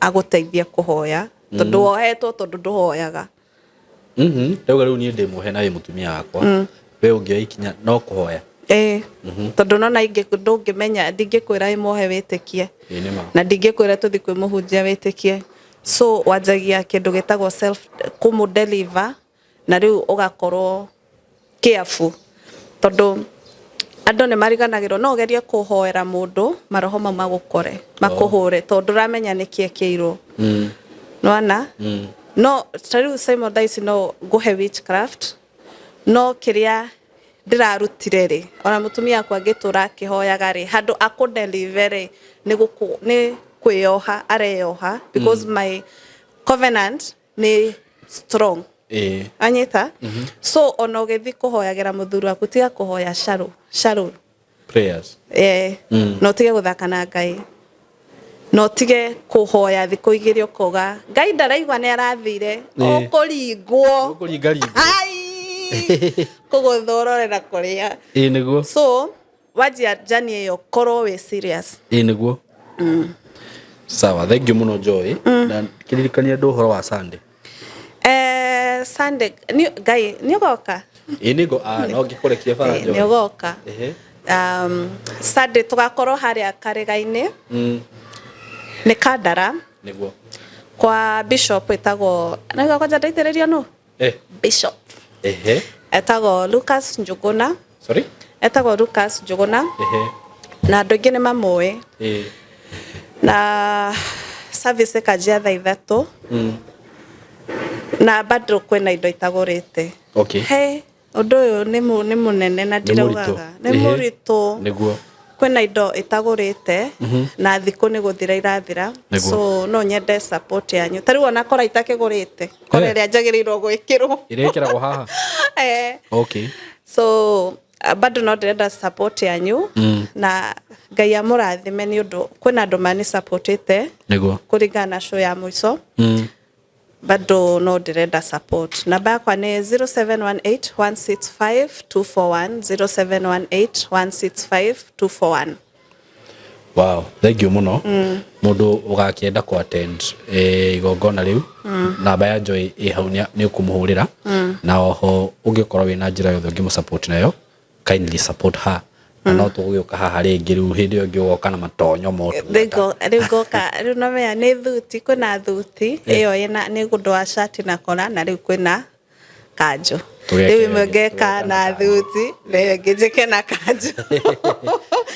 agũteithie kũhoya, tondũ wohetwo tondũ ndũhoyaga. Ndauga rĩu niĩ ndĩ muohe na wĩ mũtumia wakwa, we ũngĩoya ikinya no kũhoya. Ĩĩ, tondũ nona ingĩ ndũngĩmenya, ndingĩkwĩra ĩmohe wĩtĩkie, Ĩĩ nĩ ma. na ndingĩkwĩra tũthi kwĩ mũhunjia wĩtĩkie. So wanjagia kĩndũ gĩtagwo self kũmũ deliver, na rĩu ũgakorwo careful, tondũ andũ nĩ mariganagĩrwo. No ũgerie kũhoera mũndũ, maroho mau magũkore, makũhũre, tondũ ndũramenya nĩkĩ ekĩirwo. Nwana no ta rĩu Simon thaa ici no ngũhe witchcraft, no kĩrĩa ndĩrarutire rĩ, ona mũtumia akwa angĩtũra akĩhoyaga rĩ, handũ akũdeliver rĩ, nĩ gũkũ nĩ kwĩyoha areyoha, because my covenant nĩ strong. Anyita. So ona ũgĩthiĩ kũhoyagĩra mũthuri waku, tiga kũhoya shallow shallow prayers. Na ũtige gũthaka na Ngai, na ũtige kũhoya thikũ 2 ũkauga Ngai ndaraigua, nĩ arathire. Ũkũringwo. Ũkũringaringa. Ai, kũgũthũrore na kũrĩa. Ĩĩ nĩguo. So wanjia jani ĩyo, korwo wĩ serious. Ĩĩ nĩguo. Sawa, thank you mũno Joy, na kĩririkania andũ ũhoro wa Sunday. Sunday Ngai nĩ ũgoka. Ĩĩ nĩgo, ah, no ngĩkũrekia bara. Joy. Nĩ ũgoka. Ehe. Sunday tũgakorwo harĩa Karĩga-inĩ, nĩ Kandara, Nĩguo. Kwa bishop ĩtagwo nĩguo kwanja ndaitĩrĩrio nũ bishop etagwo Lucas Njuguna. Sorry? Etagwo Lucas Njuguna. Na andũ aingĩ nĩ mamũĩ. Na service ĩkanjia thaa 3. Na bado kwĩna indo itagũrĩte. He ũndũ ũyũ nĩ mũnene na Nĩ mũritũ. ndiraugaga nĩ mũritũ. Kwĩna indo itagũrĩte na thikũ nĩ gũthira irathira. So no nyende support yanyu. Ta rĩu ona kora itakĩgũrĩte, kora ĩrĩa njagĩrĩirwo gwĩkĩrwo. Ĩrekĩragwo haha. So bado no ndĩrenda support yanyu, na Ngai amũrathime, nĩ ũndũ kwĩna andũ mani supportĩte kũringana na show ya mũico. Bado no ndĩrenda support. Namba yakwa nĩ 0718 165 241, 0718 165 241. Wow, thank you mũno. Mũndũ ũgakĩenda ku attend igongona rĩu, namba ya Joy ĩ hau, nĩ ũkũmũhũrĩra. Na oho ũngĩkorwo wĩna njĩra yothe ũngĩmũ support nayo, kindly support her. Na no tũgũgĩũka haha rĩngĩ rĩu hĩndĩ ĩyo ĩngĩ ũgoka na matonyo motungata. Rĩu ngoka rĩu nomenya nĩ thuti, kwĩna thuti ĩyo ĩna nĩ ũndũ wa cati na kora, na rĩu kwĩna kanjũ. Rĩu ĩmwe ngeka tũgeka na na thuti, na ĩyo ĩngĩ njĩke na kanjũ.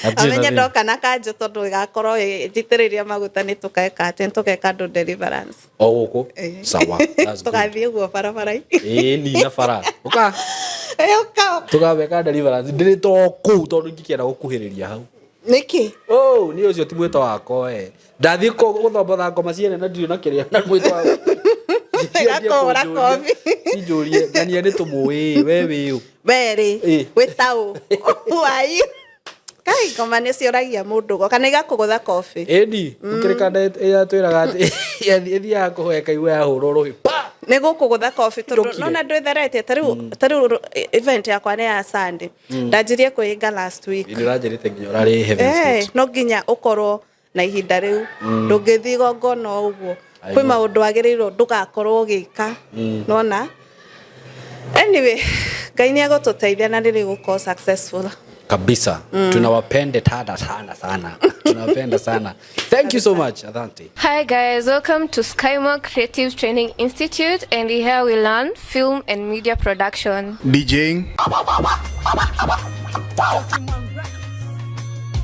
Hatirĩ na Amenye thĩna. ndoka na kanjũ, tondũ ĩgakorwo njitĩrĩria maguta, nĩ tũgeka atĩ nĩ tũgeka andũ deliverance. O gũkũ. Sawa, that's good. Tũgathiĩ ũguo barabara-inĩ. Ĩĩ, ni na bara ũka. Ũka. Tũgaweka deliverance ndĩrĩ to kũu, tondũ ingĩkĩenda gũkuhĩrĩria hau. Nĩkĩ? Oh, niĩ ũcio ti mwĩto wakwa. We ndathiĩ gũthombatha ngoma ciene na ndirĩ na kĩrĩa na mwĩto wa Ĩgakũhũra kobi. Cinjũrie ngania nĩ tũmũĩ we wĩũ. Werĩ wĩtaũ wai kai ngoma nĩ ciũragia mũndũ go kana igakũgũtha kobi. Ĩni ũkĩrĩkana ĩratwĩraga atĩ ĩthiaga kũhoya ĩkaigua yahũrwo rũhĩ pa. Nĩ gũkũgũtha kobi tondũ Ndũkire. nona ndwĩtheretie. Ta rĩu event yakwa nĩ ya Sunday, ndanjirie kwĩhinga last week. Nĩ ũranjĩrĩte nginya ũrarĩ Heaven's Gate. No nginya ũkorwo na ihinda rĩu, ndũngĩthiĩ igongona o ũguo. I Kwĩ know. maũndũ wagĩrĩirwo ndũgakorwo ũgĩka. Nona anyway, Ngai nĩ egũtũteithia na rĩrĩ gũkorwo successful. Kabisa. Tunawapenda tada sana sana, tunawapenda sana. Thank you so much, asante. Hi guys, welcome to Skymore Creative Training Institute, and here we learn film and media production, DJing,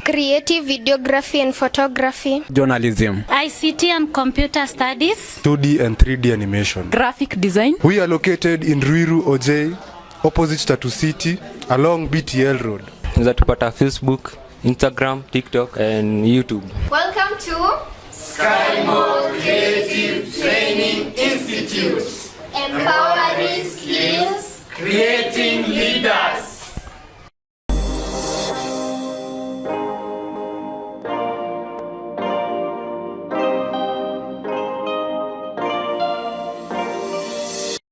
creative videography and photography, journalism, ICT and computer studies, 2D and 3D animation. Graphic design. We are located in Ruiru OJ, opposite Tatu City, along BTL Road. Unaweza tupata Facebook, Instagram, TikTok and YouTube. Welcome to Skymore Creative Training Institute. Empowering skills, Creating leaders.